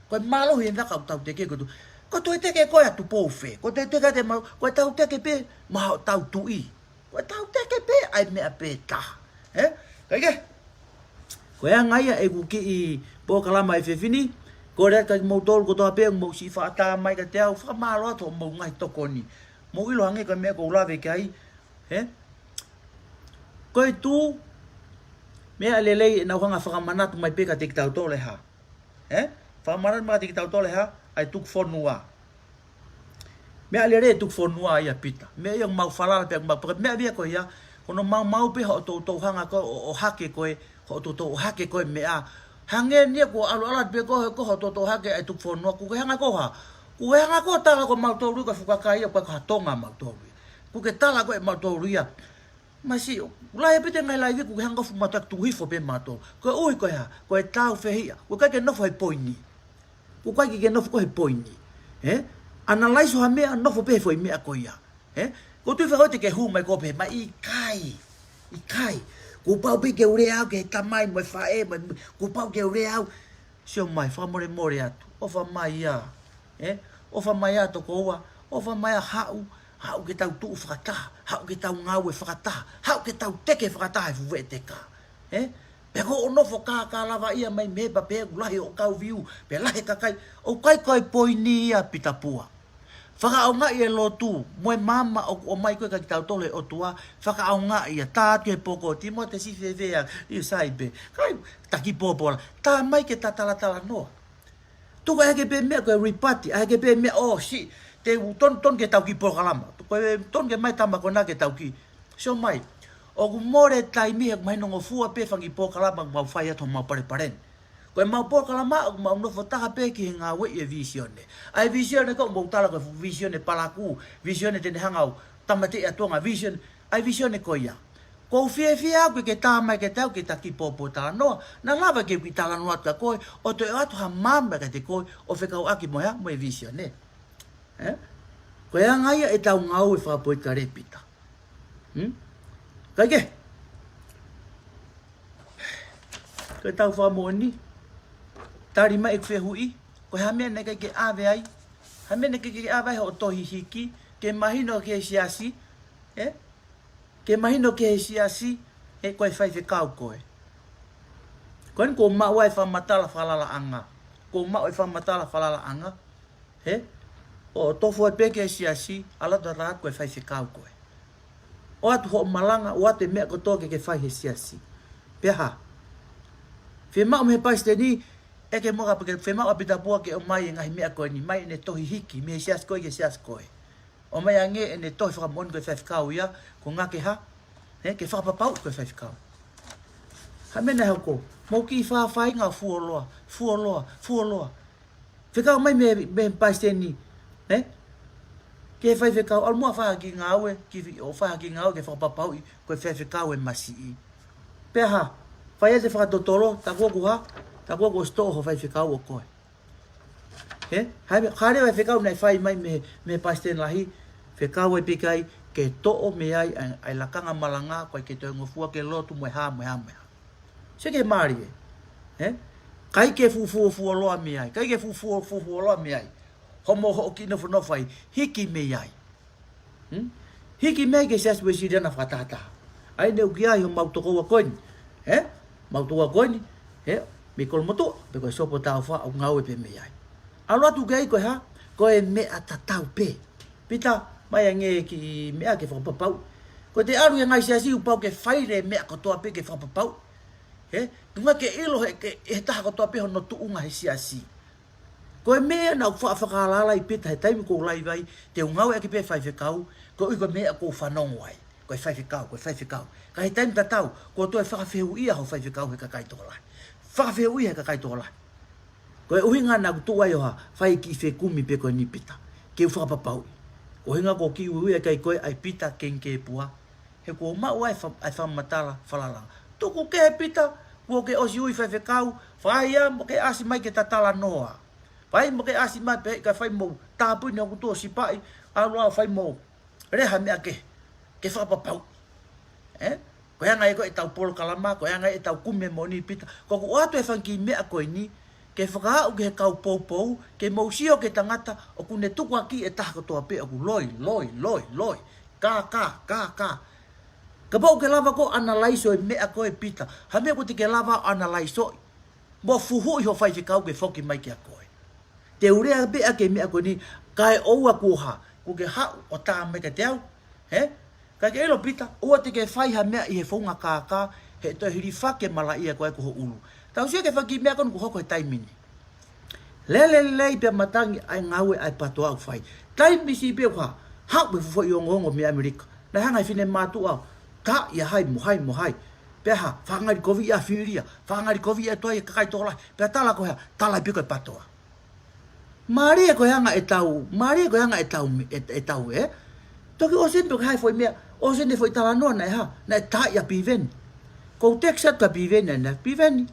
Ko e mālohi e vaka ʻoku tau teke ko e tō. Ko e toe teke ko ē ʻa Tupou Fē. Ko e toe teke ʻa Te Mau, ko ʻetau teke pē maʻa hotau tuʻi. Ko ʻetau teke pē ʻa e meʻa pē taha. He? Kae kehe. Ko e anga ia ʻeku kiʻi polokalama he efiafi ni. Kole atu kiate kimoutolu kotoa pē ʻoku mou siʻi faʻa tā mai kiate au, fakamālō atu hoʻomou ngaahi tokoni. Mou ʻilo hangē ko e meʻa ʻoku ou lave ki ai. He? Ko e tū, meʻa lelei ʻenau hanga fakamanatu mai pē kiate kitautolu e hā. He? Fakamanatu mai kiate kitautolu e hā, ʻa e tuku fonua. Meʻa lelei e tuku fonua ia Pita. Meʻa ia ʻoku mau falala pē ʻoku mau peke. Meʻa ia ko ia, ko hono maumau pē hoʻo toutou hanga ko ē ʻo, ʻo hake ko ē, hoʻo toutou ʻo hake ko ē meʻa. Hangē ia ko e ʻalu ʻalu pē ko ē, ko hoʻo toutou hake ʻa e tuku fonua, ʻoku ke hanga ko ē ha. ʻOku ke hanga ko ē ʻo tala ko mautolu ia ko e fuʻu kakai ia, ʻoku ʻikai ko ha Tonga mautolu ia. ʻOku ke tala ko ē mautolu ia. Masiʻi, ʻoku lahi pē ʻete ngaahi laivi, ʻoku ke hanga ʻo fuʻu matuʻaki tuku hifo pē mautolu. Koeʻuhi ko e hā, ko e tāufehiʻa. ʻOku ʻikai ke nofo he poini. ʻOku ʻikai ke ke nofo koe he poini. Ē? Analyze ha meʻa, nofo pē he foʻi meʻa ko ia. Ē? Ko e tuʻu fēfē ʻoku te ke hū mai ko e pehē mai, ʻikai. ʻIkai. Kuo pau pē ke u lea au ki he tamai mo e faʻē, mo e, kuo pau ke u lea au. Sio mai, fakamolemole atu. ʻOfa mai ia. Ē? ʻOfa mai ia tokoua. ʻOfa mai ia haʻu. Haʻu ke tau tuʻu fakataha. Haʻu ke tau ngāue fakataha. Haʻu ke tau teke fakataha e fuʻu veʻeteka. Ē? Pea ko hoʻo nofo kākā lava ia mai mei he papē ʻoku lahi hoʻo kau view, pea lahi e kakai, ʻoku ʻikai ko e poini ia Pita Pua. Fakaʻaongaʻi e lotu, mo e maama ʻoku ʻomai ko ē kia kitautolu ʻe he ʻOtua, fakaʻaongaʻi ia, tā atu he poko, Tīmote siʻi fēfē, ʻio sai pē, kai, taki pōpō la, tā mai ke ta talatalanoa. Tuku ʻa e hake pē meʻa ko e rebut, ʻa e hake pē meʻa ʻo siʻi, te u tonu, tonu ke tau kiʻi polokalama. Ko e tonu ke mai tama ko ena ke tau kiʻi. Sio mai. ʻOku mole taimi he ʻoku mahino ngofua pē fanga kiʻi polokalama ʻoku mau fai atu homau palepale ni. Ko ʻemau polokalama ʻoku mau nofo taha pē ki he ngāueʻi e vīsone. ʻA e vīsone ko ē ʻoku mau tala ko e fuʻu vīsone palakū, vīsone te ne hanga ʻo tāmateʻi ʻa Tonga, vīsone, ʻa e vīsone ko ia. ʻOku ou fiefia au ke ke tā mai kiate au ke ta kiʻi pōpōtalanoa, naʻa lava ke u kiʻi talanoa atu kia koe, ʻo toe ʻoatu ha maama kiate koe, ʻo fekauʻaki mo e hā, mo e vīsone. Ē? Ko e anga ia ʻetau ngāue fakapolitikale Pita. Hmm? Kae kehe. Ko ʻetau fakamoʻoni, tali mai ʻeku fehuʻi, ko e hā e meʻa naʻe ʻikai ke ʻave ai, hā e meʻa naʻe ʻikai ke ʻave ai hoʻo tohi hiki, ke mahino ki he siasi, ē? Ke mahino ki he siasi, ē, ko e faifekau koe. Ko eni kuo maʻu ai e fakamatala falalaʻanga. Kuo maʻu e fakamatala falalaʻanga. Ē? ʻO tofu ai pē ki he siasi, ʻalu atu ʻo tala atu ko e faifekau koe. ʻOatu hoʻo malanga, ʻoatu e meʻa kotoa ke ke fai he siasi. Pea hā? Fiemaʻu mei he palesiteni, ʻeke muʻa pē ke fiemaʻu ʻa Pita Pua ke ʻomai e ngaahi meʻa ko eni, mai ʻene tohi hiki, mei he siasi ko ē ki he siasi ko ē. ʻOmai ange ʻene tohi fakamoʻoni ko e faifekau ia, ko e ngaahi hā, ē, ke fakapapauʻi ko e faifekau. Hā e meʻa naʻe hoko, mou kiʻi fāfāinga fuoloa, fuoloa, fuoloa. Fekau mai mei, mei he palesiteni, ē? Ki he faifekau, ʻalu muʻa ʻo fai ha kiʻi ngāue, kiʻi, ʻo fai ha kiʻi ngāue ke fakapapauʻi ko e faifekau e masiʻi. Pea hā, fai ʻete fakatotolo, tā kuo u hā, tā kuo u sitoʻo ho faifekau ʻo koe. Ē? Hā e meʻa, hā leva e fekau naʻe fai mai mei, mei he palesiteni lahi, fekau ai pē ki ai, ke toʻo mei ai, ʻa e, ʻa e lakanga malanga, ʻoku ʻikai ke toe ngofua ke lotu mo e hā, mo e hā, mo e hā. Sio ki he mālie. Ē? ʻIkai ke fuʻu fuo, fuoloa mei ai, ʻikai ke fuʻu fuo, fuo, fuoloa mei ai. Hoʻomo hoʻo kiʻi nofonofo ai, hiki mei ai. Hmm? Hiki mei ai ki he Siasi Uēsiliana fakatahataha. ʻA eni ʻoku ʻi ai homau tokoua ko eni. Ē? Mau tokoua ko eni. Ē? Mei Kolomotuʻa, pe ko e Siopo Taufa ʻoku ngāue pē mei ai. ʻAlu atu ki ai ko e hā? Ko e meʻa tatau pē. Pita, mai ange e kiʻi meʻa ke fakapapauʻi. Ko ʻete ʻalu he ngaahi siasi ʻoku pau ke fai e meʻa kotoa pē ke fakapapauʻi. Ē? Tuʻunga ke ʻilo he, ke, he taha kotoa pē hono tuʻunga he siasi. Ko e meʻa naʻa ku faʻa fakahalahala ai Pita he taimi kuo u laivi ai, te u ngāueʻaki pē faifekau, koeʻuhi ko e meʻa ʻoku ou fanongo ai. Ko e faifekau, ko e faifekau. Ka he taimi tatau, kuo toe fakafehuʻia ho faifekau he kakai tokolahi. Fakafehuʻia he kakai tokolahi. Ko e ʻuhinga naʻa ku tuʻu ai ʻo hā, fai e kiʻi fekumi pē ko eni Pita. Ke u fakapapauʻi. Ko e ʻuhinga ko e kiʻi uiuiʻaki ai koe ʻa e Pita Kengikēpua. He kuo maʻu ai e fa-, ʻa e fakamatala falalaʻanga. Tuku kehe Pita, kuo ke ʻosi ui faifekau, fai ia mo ke ʻasi mai ke ta talanoa. Fai mo ke ʻasi mai pē ka fai mo tāpuni hoku tuʻo sipaʻi, ʻalu ʻo fai mo lea ha meʻa kehe, ke fakapapauʻi. Ē? Ko e anga ia ko ē ʻetau polokalama, ko e anga ia ʻetau kumi e moʻoni Pita. Ko ʻeku ʻoatu e fanga kiʻi meʻa ko eni, ke fakaaʻu ki he kau poupou, ke mou sio ki he tangata, ʻoku ne tukuakiʻi e taha kotoa pē ʻoku loi, loi, loi, loi. Kā, kā, kā, kā. Kapau ʻoku ke lava koe ʻo analaiso e meʻa ko ē Pita. Hā e meʻa ʻoku te ke lava ʻo analaisoʻi. Mo fuhuʻi ho faifekau ke foki mai kia koe. Te u lea pē ʻaki e meʻa ko eni, kae ʻoua kuo hā, kuo ke haʻu ʻo tā mai kiate au. Ē? ʻIkai ke ʻilo Pita, ʻoua te ke fai ha meʻa ʻi he founga kākā, he toe hilifaki e malaʻia ko ē ki ho ʻulu. Tau sio ki he fanga kiʻi meʻa ko eni kuo hoko he taimi ni. Lele lelei pea matangi ʻa e ngāue ʻa e PATOA ʻoku fai. Taimi siʻi pē ʻoku haʻu e fuʻu foʻi ongoongo mei ʻAmelika. Naʻe hanga ʻe he finemātuʻa ʻo taaʻi ʻa hai mo hai mo hai. Pea hā, fakangalikoviʻi ʻa Filia, fakangalikoviʻi ʻa e toa ʻi he kakai tokolahi. Pea tala ko e hā, tala pē ko e PATOA. Mālie ko e anga ʻetau, mālie ko e anga ʻetau, ʻe, ʻetau, ē? Toki ʻosi eni pē ko e hā e foʻi meʻa, ʻosi eni e foʻi talanoa naʻe hā, naʻe taaʻi ʻa Piveni. Ko u text atu kia Piveni, naʻe, Piveni,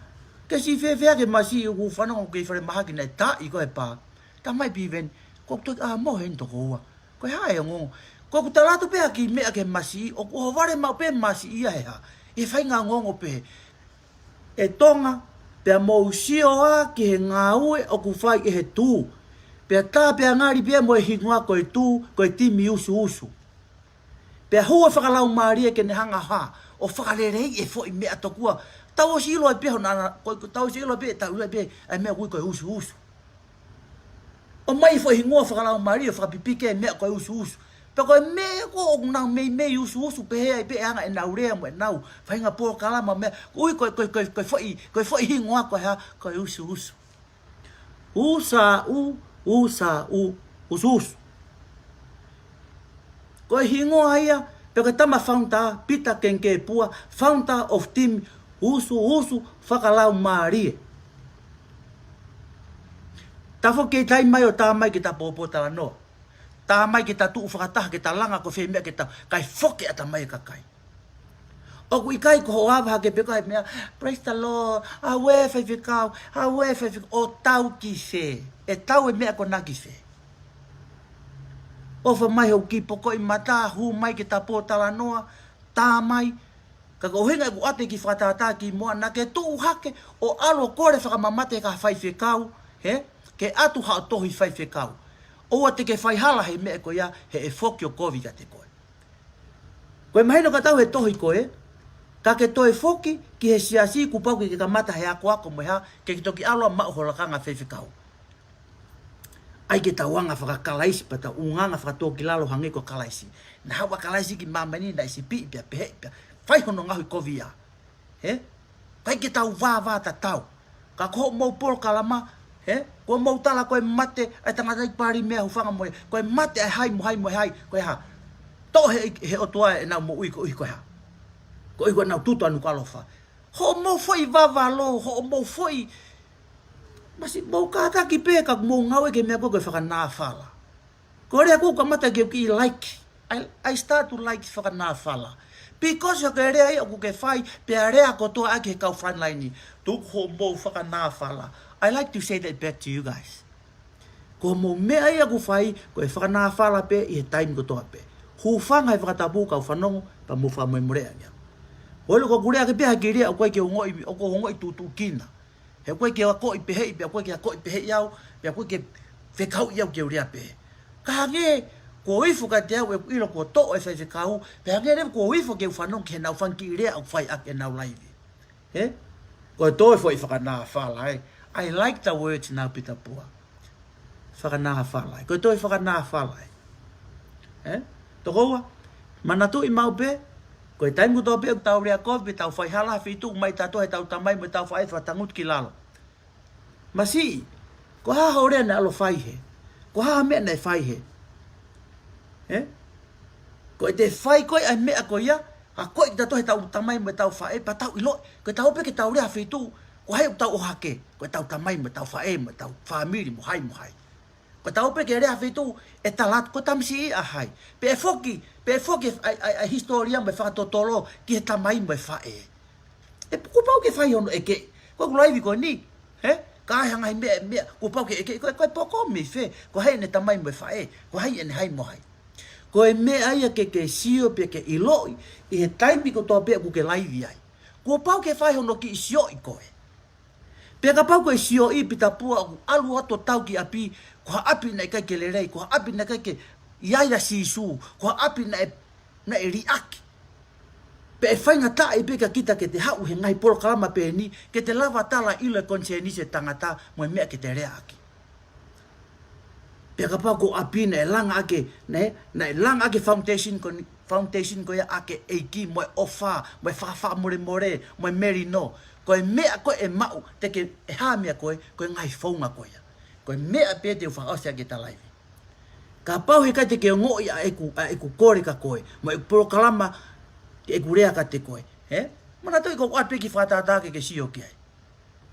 ke siʻi fēfē ʻa e masiʻi, ʻoku fanongo ki he falemahaki naʻe taaʻi ko e pā. Talamai Piveni, ko u toki ʻā mo heni toko ua. Ko e hā e ongoongo. Ko ʻeku tala atu pē ʻa e kiʻi meʻa ki he masiʻi, ʻoku ʻohovale maʻu pē masiʻi ia he hā. ʻI he faʻahinga ongoongo pehē. ʻE Tonga, pea mou sio ā ki he ngāue ʻoku fai ʻe he Tū. Pea tā pea ngali pē mo e hingoa ko e Tū, ko e timi usuusu. Pea hū e fakalaumālie ke ne hanga hā, ʻo fakaleleiʻi e foʻi meʻa tokua. Tau ʻosi ʻilo ai pē hono ʻana, ko, ko tau ʻosi ʻilo ai pē, tau ʻilo ai pē, ʻa e meʻa ʻoku ui ko e usuusu. ʻOmai e foʻi hingoa fakalaumālie ʻo fakapipiki e meʻa ko e usuusu. Pea ko e meʻa ko ē ʻoku nau meimei usuusu pehē ai pē ʻa e anga ʻenau lea mo ʻenau faʻahinga polokalama meʻa. Ui ko e, ko e, ko e, ko e foʻi, ko e foʻi hingoa ko e hā, ko e usuusu. Usa u, usa u, usuusu. Ko e hingoa ia, pea ko e tama founder, Pita Kengekepua, founder of team, usuusu fakalaumālie. Ta foki kei taimi mai ʻo tā mai ke ta pōpōtalanoa. Tā mai ke ta tuʻu fakataha ke ta langa ko fē meʻa ke ta, kae foki ʻatamai e kakai. ʻOku ʻikai ko hoʻo ava hake pē ko e meʻa, praise the Lord, ʻauē faifekau, ʻauē faifekau, ʻo tau ki fē, ʻe tau e meʻa ko ena ki fē. ʻOfa mai hoʻo kiʻi pokoʻi mata, hū mai ke ta pōtalanoa, tā mai, ka ko e ʻuhinga ʻeku ʻoatu e kiʻi fakatātā ki muʻa naʻa ke tuʻu hake, ʻo ʻalu ʻo kole fakamamate ki ha faifekau, hē, ke ʻatu haʻo tohi faifekau. ʻOua te ke faihala he meʻa ko ia, he ʻe foki ʻo kovi kiate koe. Ko e mahino ka tau he tohi ko ē, ka ke toe foki ki he siasi kuo pau ke ke kamata he akoako mo e hā, ke ke toki ʻalu ʻo maʻu ho lakanga faifekau. ʻAi ke tau anga fakakalaisi pea tau ʻunga anga fakatōkilalo hangē ko Kalaisi. Naʻe haʻu ʻa Kalaisi ki māmani naʻe sipiʻi pea pehē pea fai hono ngaohi kovi ia. Hē? ʻIkai ke tau vāvā tatau. Ka ko hoʻomou polokalama, hē? Ko hoʻomou tala ko e mate ʻa e tangataʻeiki palēmia, hūfanga mo ia. Ko e mate ʻa e hai mo hai mo hai, ko e hā. Toʻo he, he ʻOtua ʻenau moʻui koeʻuhi ko e hā. Koeʻuhi ko ʻenau tutu ʻa Nukuʻalofa. Hoʻomou foʻi vavalo, hoʻomou foʻi, masiʻi mou kātaki pē ka mou ngāue ki he meʻa ko ē ko e fakanāfala. Ko e lea ʻoku kamata ke u kiʻi like. I, I start to like fakanāfala. Because ʻoku ke lea ia ʻoku ke fai, pea lea kotoa ʻaki he kau frontline. Tuku hoʻomou fakanāfala. I like to say that back to you guys. Ko hoʻomou meʻa ia ʻoku fai, ko e fakanāfala pē ʻi he taimi kotoa pē. Hūfanga he fakatapu kau fanongo, pea mou fakamolemoleʻi ange au. Holo ko ʻeku lea ke pehē ha kiʻi lea ʻoku ʻikai ke u ongoʻi, ʻoku ou ongoʻi tuʻutuʻukina. He ʻoku ʻikai ke u akoʻi peheʻi, pea ʻoku ʻikai ke u akoʻi peheʻi au, pea ʻoku ʻikai ke fekauʻi au ke u lea pehē. Ka hangē, kuo ifo kiate au ʻeku ʻilo kuo toʻo e faifekau, pea hangē leva kuo ifo ke u fanongo ki heʻenau fanga kiʻi lea ʻoku fai ʻaki ʻenau laivi. Hē? Ko e toe foʻi fakanāfala, ē. I like the words now, Pita Pua. Fakanāfala, ē. Ko e toe fakanāfala, ē. Ē? Tokoua, manatuʻi maʻu pē, ko e taimi kotoa pē ʻoku tau lea kovi, pe tau faihala ha feituʻu, mai tautolu he ʻetau tamai mo ʻetau faʻē fakatangutu ki lalo. Masiʻi, ko e hā hoʻo lea naʻe ʻalu ʻo fai hē? Ko e hā e meʻa naʻe fai hē? Ē? Ko ʻete fai ko ē ʻa e meʻa ko ia, akoʻi tautolu he ʻetau tamai mo ʻetau faʻē, pea tau ʻiloʻi, ko ʻetau pē ke tau lea ha feituʻu, ko hai ʻoku tau ʻohake, ko ʻetau tamai mo ʻetau faʻē mo ʻetau fāmili mo hai mo hai. Ko ʻetau pē ke lea ha feituʻu, ʻe tala atu ko e tamasiʻi ʻa hai. Pea ʻe foki, pea ʻe foki ʻa e, ʻa e, ʻa e hisitōlia mo e fakatotolo ki he tamai mo e faʻē. ʻE, kuo pau ke fai hono ʻeke. Ko ʻeku laivi ko eni. Hē? Ka ai ha ngaahi meʻa, meʻa, kuo pau ke ʻeke, ko, ko e poko mei fē, ko hai ʻene tamai mo e faʻē, ko hai ʻene hai mo hai. Ko e meʻa ia ke ke sio pea ke ʻiloʻi, ʻi he taimi kotoa pē ʻoku ke laivi ai. Kuo pau ke fai hono kiʻi sioʻi koe. Pea kapau ko e sioʻi Pita Pua ʻoku ʻalu atu ʻo tau ki ʻapi, ko ha ʻapi naʻe ʻikai ke lelei, ko ha ʻapi naʻe ʻikai ke ʻi ai ʻa Sīsū, ko ha ʻapi naʻe, naʻe liʻaki. Pea ʻe faingataʻa pē kia kita ke te haʻu he ngaahi polokalama pehē ni, ke te lava tala ʻilo e konisēnisi e tangata mo e meʻa ke te lea ʻaki. Pea kapau ko ʻapi naʻe langa ʻaki, nē, naʻe langa ʻaki e foundation ko eni, foundation ko ia ʻaki e ʻEiki mo e ʻofa, mo e fakafaʻamolemole, mo e melino. Ko e meʻa ko ē ʻe maʻu, te ke ʻe hā meʻa ko ē, ko e ngaahi founga ko ia. Ko e meʻa pē te u fakaʻosi ʻaki ʻeta laivi. Kapau heʻikai te ke ongoʻi ʻa ʻeku, ʻa ʻeku kole kia koe, mo ʻeku polokalama, ʻeku lea kiate koe, ē? Manatuʻi ʻoku ou ʻoatu pē e kiʻi fakatātā ke ke sio ki ai.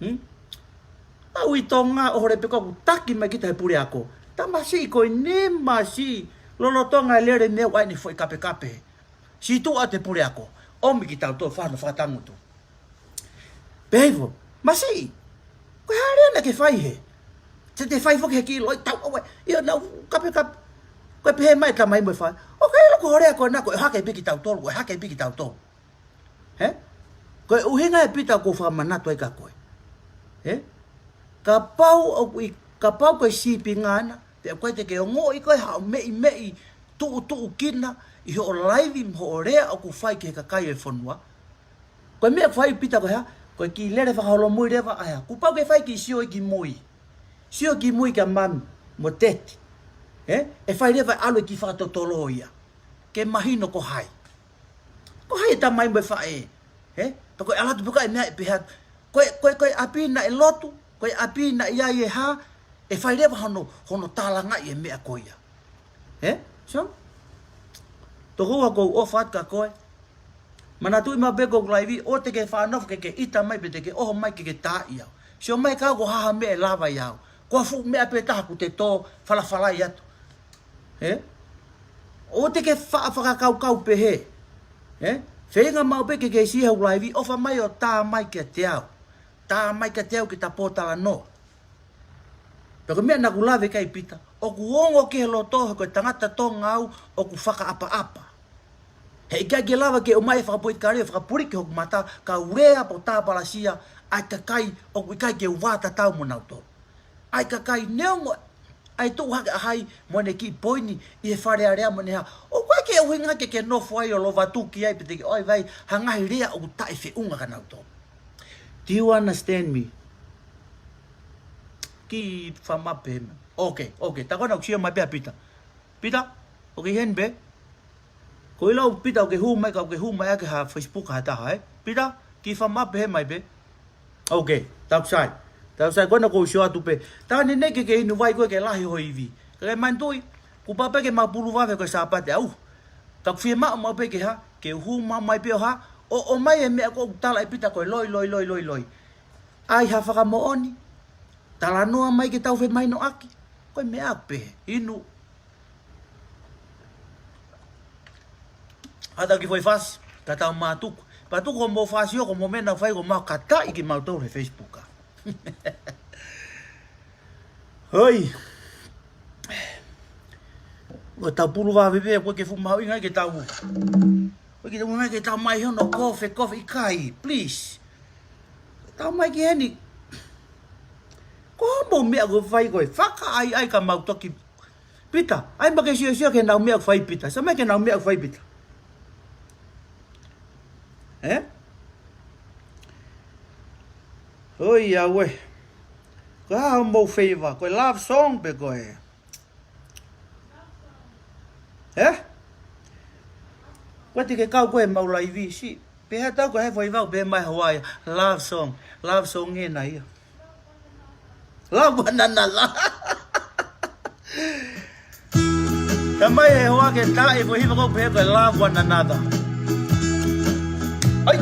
Hmm? ʻAu ʻi Tonga, ʻohovale pē ʻoku taki mai kita he puleako. Tamasiʻi ko eni, masiʻi, lolotonga e lele meʻa ʻoku ʻai ʻene foʻi kapekape. Sītuʻa ʻa e puleako, ʻomi kitautolu fano fakatangutu. Pehē hifo, masiʻi, ko e hā leva naʻa ke fai hē? Te te fai foki he kiʻi loi tau ʻave, ʻio naʻu kapekape. Ko e pehē mai tamai mo e faʻē, ʻoku ʻikai loko hoʻo lea ko ena, ko e hake pē kitautolu, ko e hake pē kitautolu. Hē? Ko e ʻuhinga ē Pita ʻoku ou fakamanatu ai kia koe. Hē? Kapau ʻoku ʻi, kapau ko e sīpinga ena, pea ʻoku ʻikai te ke ongoʻi koe haʻo meimei tuʻutuʻu kina ʻi hoʻo laivi mo hoʻo lea ʻoku fai ki he kakai ʻo e fonua. Ko e meʻa ʻoku fai Pita ko e hā? Ko e kiʻi lele fakaholomui leva ʻa e hā? Kuo pau ke fai kiʻi sio ʻi ki mui. Sio ki mui kia Mami mo Teti. Hē? ʻE fai leva e ʻalu e kiʻi fakatotolo ia. Ke mahino ko hai. Ko hai e tamai mo e faʻē, ē? Pea ko e ʻalu atu pē ko e meʻa ʻe pehē atu. Ko e, ko e, ko e ʻapi naʻe lotu, ko e ʻapi naʻe ʻi ai e hā, ʻe fai leva hono, hono tālangaʻi e meʻa ko ia. Ē? So? Tokoua ʻoku ou ʻofa atu kia koe. Manatuʻi maʻu pē ko ʻeku laivi, ʻoua te ke faʻa nofo ke ke ʻita mai pe te ke ʻoho mai ke ke taaʻi au. Sio mai kia au ko e hā ha meʻa ʻe lava ʻe au. Ko ha fuʻu meʻa pē taha ʻoku te tō falafalai atu. Ē? ʻOua te ke faʻa fakakaukau pehē. Ē? Feinga maʻu pē ke ke sio he laivi, ʻofa mai ʻo tā mai kiate au. Tā mai kiate au ke ta pōtalanoa. Pea ko e meʻa naʻa ku lave ki ai Pita, ʻoku ongo ki he loto he ko e tangata Tonga au ʻoku fakaʻapaʻapa. Heʻikai ke lava ke ʻomai e fakapolitikale ʻo fakapuliki hoku mata, kau lea pe tāpalasia ʻa e kakai ʻoku ʻikai ke u vātatau mo nautolu. ʻA e kakai neongo ʻa e tuʻu hake ʻa hai mo ʻene kiʻi poini ʻi he Fale Alea mo ʻene hā. ʻOku ʻikai ke ʻuhinga ke ke nofo ai ʻo lovatuki ai pe te ke ʻohovale ai ha ngaahi lea ʻoku taʻefeʻunga kia nautolu. Do you understand me? Kiʻi fakamaʻu pē mai. Okay, okay. Tā ko ena ʻoku sio mai pē ʻa Pita. Pita, okay, heni pē. Ko e lau Pita ʻoku ke hū mai, ka ʻoku ke hū mai ʻaki ha Facebook ha taha, ē? Pita, kiʻi fakamaʻu pē mai pē. Okay, tau sai. Tau sai, ko ena ʻoku ou sio atu pē. Tā ne ne ke ke inu vai ko e ke lahi ho ivi. Ka ke manatuʻi, kuo pau pē ke mau pulu vave ko e Sāpate ʻaʻau. Ka ʻoku fiemaʻu maʻu pē ke hā, ke hū maʻu mai pē ʻo hā, ʻo, ʻomai e meʻa ko ē ʻoku tala ʻe Pita ko e loi, loi, loi, loi, loi. ʻAi ha fakamoʻoni, talanoa mai ke tau femahinoʻaki. Ko e meʻa pē, inu. ʻAtā ki foʻi fasi, ka tau mātuku. Pea tuku hoʻomou fasi ʻo ko mo mena fai ko mau kataʻi kimautolu he Facebook ā. Hoi. ʻOku tau pulu vave pē, ʻoku ʻikai ke fuʻu mahuʻinga ke tau. ʻOku ʻikai ke tau mai hono kofe, kofe ʻikai, please. Tau mai ki heni. Ko hoʻomou meʻa ʻoku fai ko ē, fakaʻaiʻai ka mau toki Pita, ʻai mai ke siosio ki heʻenau meʻa ʻoku fai Pita. Sio mai ki heʻenau meʻa ʻoku fai Pita. Ē? Hoi ʻauē. Ko e hā hoʻomou favour, ko e love song pe ko e. Ē? Ko e te ke kau ko e mau laivi si. Pehē atu ko e hā e foʻi vau pehē mai Hawaii. Love song. Love song ena ia. Love one another. Tamai he hoa ke tā e foʻi hiva ko ē pehē ko e love one another. ʻAi,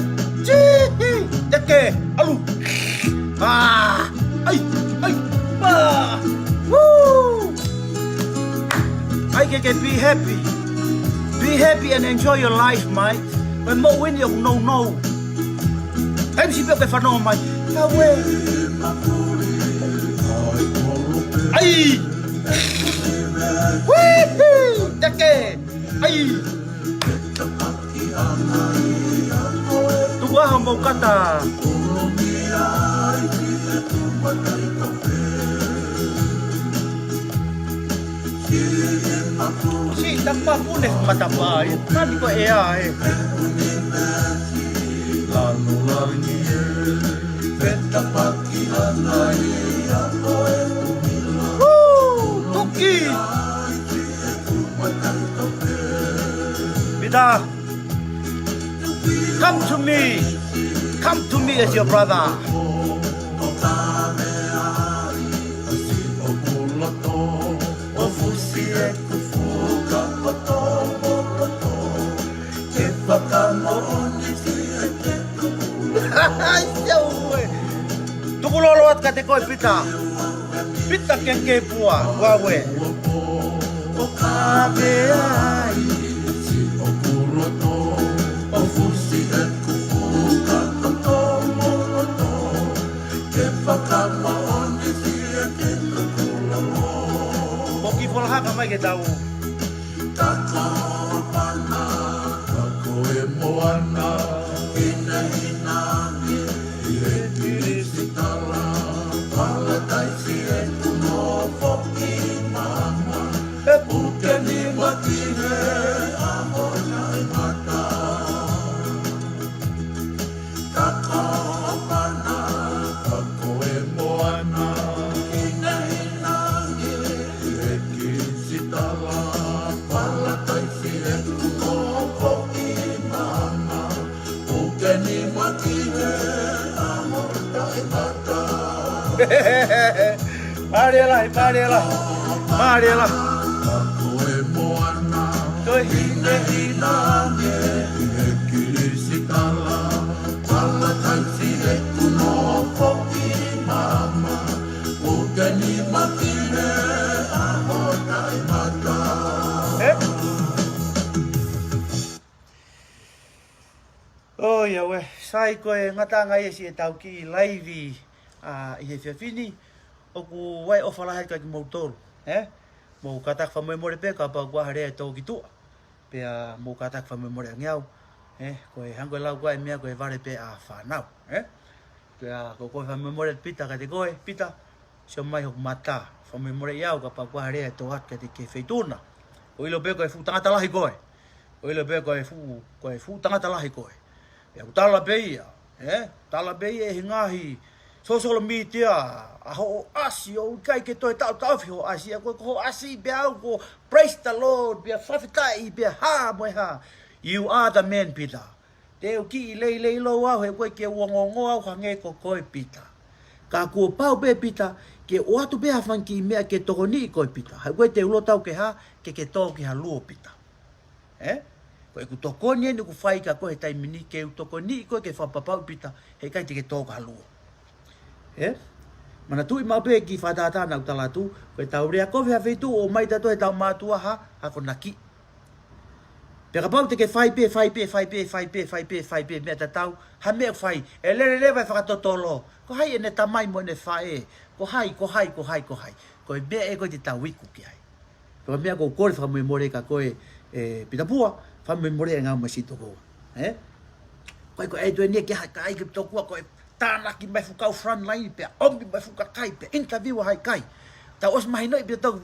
tī, teke, ʻalu. Ah, ʻai, ʻai, pā. Woo! ʻAi ke ke be happy. Be happy and enjoy your life, mate. Ko e moʻui ni ʻoku nounou. Taimi siʻi pē ʻoku ke fanongo mai. Ka ue. ʻAi. Wee! Teke. ʻAi. Tuku ā hoʻomou kata. Siʻi tapa pune matapā, ē, nani ko e ʻea, ē. Lanu langi, ē. Woo! Tuki! Pita. Come to me. Come to me as your brother. Te koe Pita. Pita Kekepua, Vaue. ʻO kave ai, si ʻoku loto, ʻo fusi e kupu ka toto mo loto, ke fakamoʻoni si e ke tukulolo. Mo ki Folahaka mai ke tau. Ka ko pana, ka ko e moana, hinehina ange, ʻi he kilisitala, palataisi ʻeku nofo ʻi māmani, he puke nima ki he ʻaho taʻengata. Ka ko pana, ka ko e moana, hinehina ange, ʻi he kilisitala, palataisi ʻeku nofo ʻi māmani, puke nima ki he ʻaho taʻengata. Mālie lahi, mālie lahi, mālie lahi. Ka ko e moana, ko e hinehina ange, ʻi he kilisitala, palataisi ʻeku nofo ʻi māmani, puke nima ki he ʻaho taʻengata. ʻE? ʻOiauē, sai ko e ngataʻanga ia siʻetau kiʻi laivi, ʻa, ʻi he efiafi ni, ʻoku ʻi ai e ʻofa lahi atu kiate kimoutolu, ē? Mou kātaki fakamolemole pē kapau kuo ʻi ai ha lea ʻe tō ki tuʻa. Pea mou kātaki fakamolemole ange au, ē? Ko e hangē ko e lau ko ē ʻa e meʻa ko e vale pē ʻa fānau, ē? Pea ko e fakamolemole Pita kiate koe, Pita, sio mai hoku mata, fakamolemoleʻi au kapau kuo ʻi ai ha lea ʻe tō atu kiate koe ki he feituʻu na. ʻOku ʻilo pē ko e fuʻu tangata lahi koe. ʻOku ʻilo pē ko e fuʻu, ko e fuʻu tangata lahi koe. Pea ʻoku tala pē ia, ē? Tala pē ia ʻe he ngaahi social media, ʻa hoʻo ʻasi, ʻoku ʻikai ke toe taʻotaʻofi hoʻo ʻasi, ʻa ko, ko hoʻo ʻasi pē au ko praise the Lord, pea fakafetaʻi, pea hā mo e hā. You are the man, Pita. Te u kiʻi leileilou au he ʻoku ʻikai ke u ongoongo au hangē ko koe Pita. Ka kuo pau pē Pita, ke ʻoatu pē ha fanga kiʻi meʻa ke tokoniʻi koe Pita. He ʻoku ʻikai te u loto au ke hā, ke ke tō ki ha luo Pita. Ē? Ko ʻeku tokoni eni ʻoku fai kia koe he taimi ni ke u tokoniʻi koe ke fakapapauʻi Pita, heʻikai te ke tō ki ha luo. Ē? Manatuʻi maʻu pē e kiʻi fakatātā naʻa ku tala atu, ko ʻetau lea kovi ha feituʻu ʻomai tautolu heʻetau mātuʻa ha, ha akonaki. Pea kapau te ke fai pē, fai pē, fai pē, fai pē, fai pē, fai pē, meʻa tatau, ha meʻa ʻoku fai, ʻe lele leva e fakatotolo, ko hai ʻene tamai mo ʻene faʻē, ko hai, ko hai, ko hai, ko hai, ko e meʻa ē ko ē te tau iku ki ai. Ko e meʻa ʻoku ou kole fakamolemole kia koe, ē, Pita Pua, fakamolemole ange au masiʻi tokoua. Ē? Ko e, ko e ʻai tuʻu eni ke ha, ka ai ke tokua, ko e tānaki mai fuʻu kau front line, pea ʻomi mai fuʻu kakai, pea interview ʻa e kakai. Tau ʻosi mahinoʻi pē tau,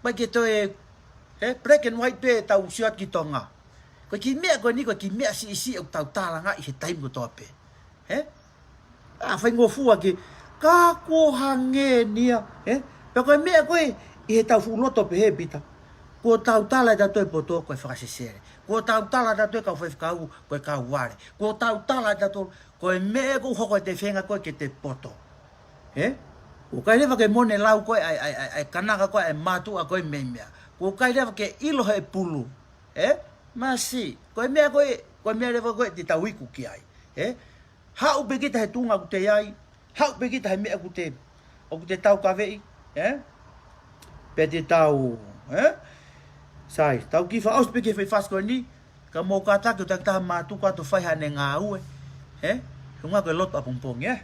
mai ke toe, ē, black and white pē tau sio atu ki Tonga. Ko e kiʻi meʻa ko eni, ko e kiʻi meʻa siʻisiʻi ʻoku tau tālangaʻi he taimi kotoa pē. Ē? ʻA, faingofua ke, ka kuo hangē ni ia, ē? Pea ko e meʻa ko ē, ʻi heʻetau fuʻu loto pehē Pita. Kuo tau tala ʻe tautolu e poto ko e fakasesele. Kuo tau tala ʻe tautolu e kau faifekau ko e kau vale. Kuo tau tala ʻe tautolu, ko e meʻa ē ʻoku hoko ʻi he feinga ko ē ke te poto. Ē? Kuo ʻikai leva ke mone lau ko ē ʻa e, ʻa e, ʻa e, ʻa e kanaka ko ē ʻa e mātuʻa ko ē mei meʻa. Kuo ʻikai leva ke ʻilo he pulu. Ē? Masiʻi. Ko e meʻa ko ē, ko e meʻa leva ko ē te tau iku ki ai. Ē? Haʻu pē kita he tuʻunga ʻoku te ʻi ai, haʻu pē kita he meʻa ʻoku te, ʻoku te taukaveʻi, ē? Pea te tau, ē? Sai, tau kiʻi fakaʻosi pē ki he faifasi ko eni, ka mou kātaki ʻo taki taha mātuku atu ʻo fai haʻane ngāue, ē? He ʻuhinga ko e lotu ʻapongipongi, ē?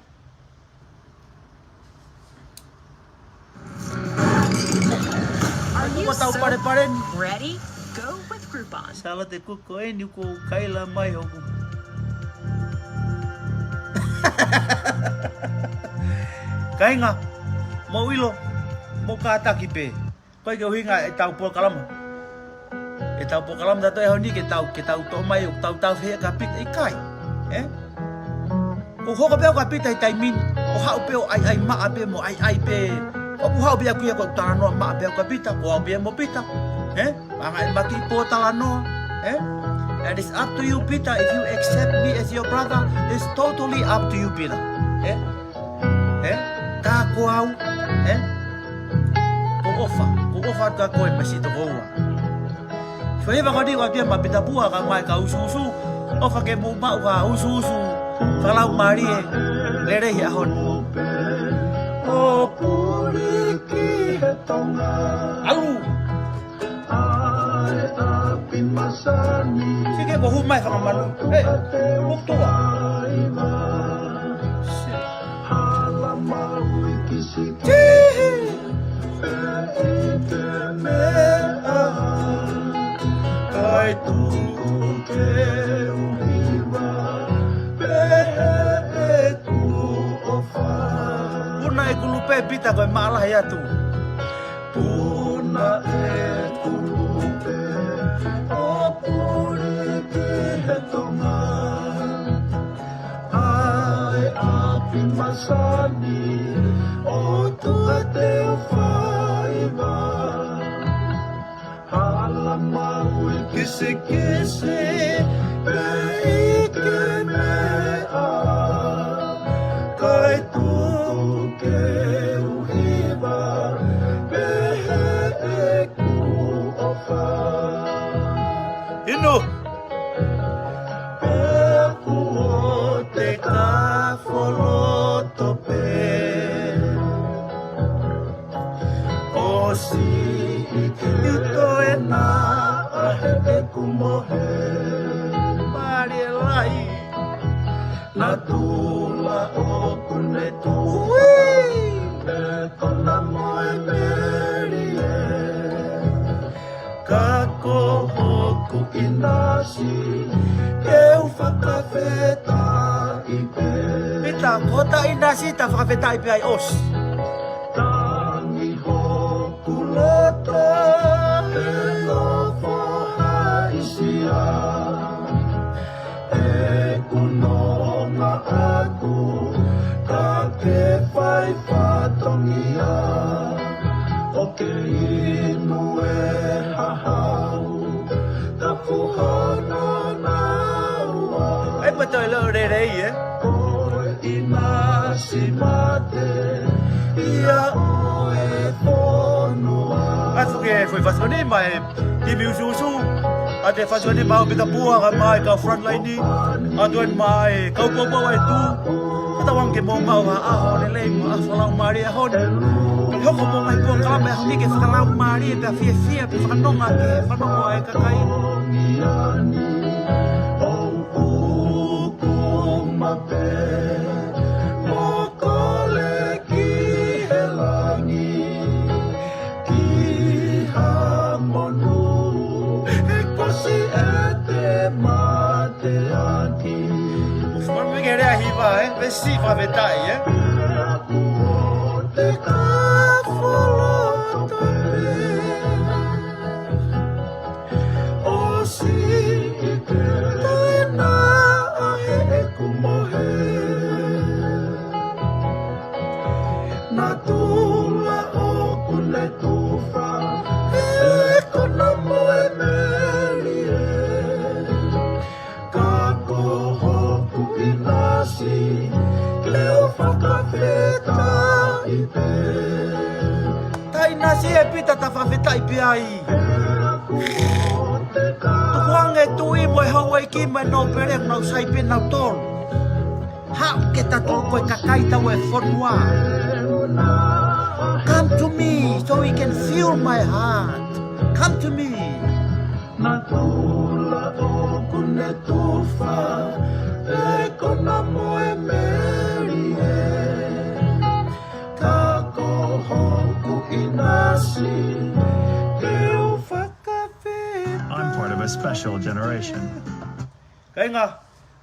Are you so ready? Go with Groupon. Sala te kuko eni kuo kaila mai hoku. Kāinga, mou ʻilo, mou kātaki pē. Ko e ʻuhinga ʻetau polokalama. ʻEtau polokalama tautolu he ʻaho ni ke tau, ke tau toʻo mai ʻo tau tau fea ka Pita ʻikai. Ē? ʻOku hoko pē au ka Pita he taimi ni, ʻo haʻu pē ʻo ʻaiʻai maʻa pē mo ʻaiʻai pē. ʻOku haʻu pē au kia ko e talanoa maʻa pē au ka Pita, ko au pē mo Pita. Ē? Manga e maki pōtalanoa. Ē? And it's up to you, Pita, if you accept me as your brother, it's totally up to you, Pita. Ē? Ē? Ka ko au, ē? Ko e ʻofa, ko e ʻofa atu kia koe masiʻi tokoua. Fai e fakaʻosi ko ia maʻa Pita Pua kae ʻumaʻā e kau ʻusuʻusu, ʻofa ke mou maʻu ha ʻusuʻusu fakalaumālie lelei he ʻaho ni. ʻO puli ki he tonga. ʻAlu. ʻAi ʻapi masani. Sike ko hū mai fakamanu. Hei, ʻutua. Hala maui ki siki. Tihi. Pē ʻi ke meʻa. Kai tuku ke u hiva. Pehē ʻeku ʻofa. Puna ʻeku lupe Pita ko e maʻalahi atu. Puna ʻeku lupe ʻo puli ki he tonga. ʻAi ʻapi masani ʻo tuate ʻo faiva. Hala maui kisikisi pē ʻi ke meʻa. Kai tuku ke u hiva pehē ʻeku ʻofa. Inu. Pea kuo te kafo loto pē. ʻOsi ʻi toe naʻa heʻeku mohe. Mālie lahi. Natula ʻoku ne tuʻu. Pea kona mo e melie. Ka ko hoku ʻinasi, ke u fakafetaʻi pē. Pita, ko hota ʻinasi ta fakafetaʻi pē ai ʻosi. Tangi hoku loto, ʻe ofo haʻisia. ʻEku nonga ʻaku, ka ke fai fatongia. ʻO ke inu e hahau, ka fuhono naua. ʻAi pē toe leo lelei, ē? Ko e ʻinasi mate, ia ʻo e fonua. ʻAi fuke, fue fácil, mai. Timi usuusu, ʻa e fasi ni mau Pita Pua, ka mai kau frontline ni, ʻa tuan mai kau poupou e tu, ka tauange ke mou maʻu ha ʻaho lelei mo ha ʻaho fakalaumālie ʻaho ni. Hoko mo mai pōkalama ʻaho ni ke fakalaumālie, pea fiefia, pea fakanonga ke fanongo ai kakai. Uku mape, mo kole ki he langi, ki ha monu, he kosi ʻete mateaki. Manu ke lea hiva, ē? Vesi fakafetaʻi, ē? Pea kuo te kafo loto pē. ʻOsi ʻi ke toe naʻa heʻeku mohe. Natula ʻoku ne tufa, ʻe kona mo e melie. Ka ko hoku ʻinasi, ke u fakafetaʻi pē. Ta ʻinasi ē Pita ta fakafetaʻi pē ai. Tukuange tuʻi mo e houʻeiki mo e nōpele ʻoku nau sai pē nautolu. Haʻu ke ta tō ko e kakai tau e fonua. Come to me so you can feel my heart. Come to me. Natula ʻoku ne tufa, ʻe kona mo e melie. Ka ko hoku ʻinasi, ke u fakafetaʻi. I'm part of a special generation. Kāinga,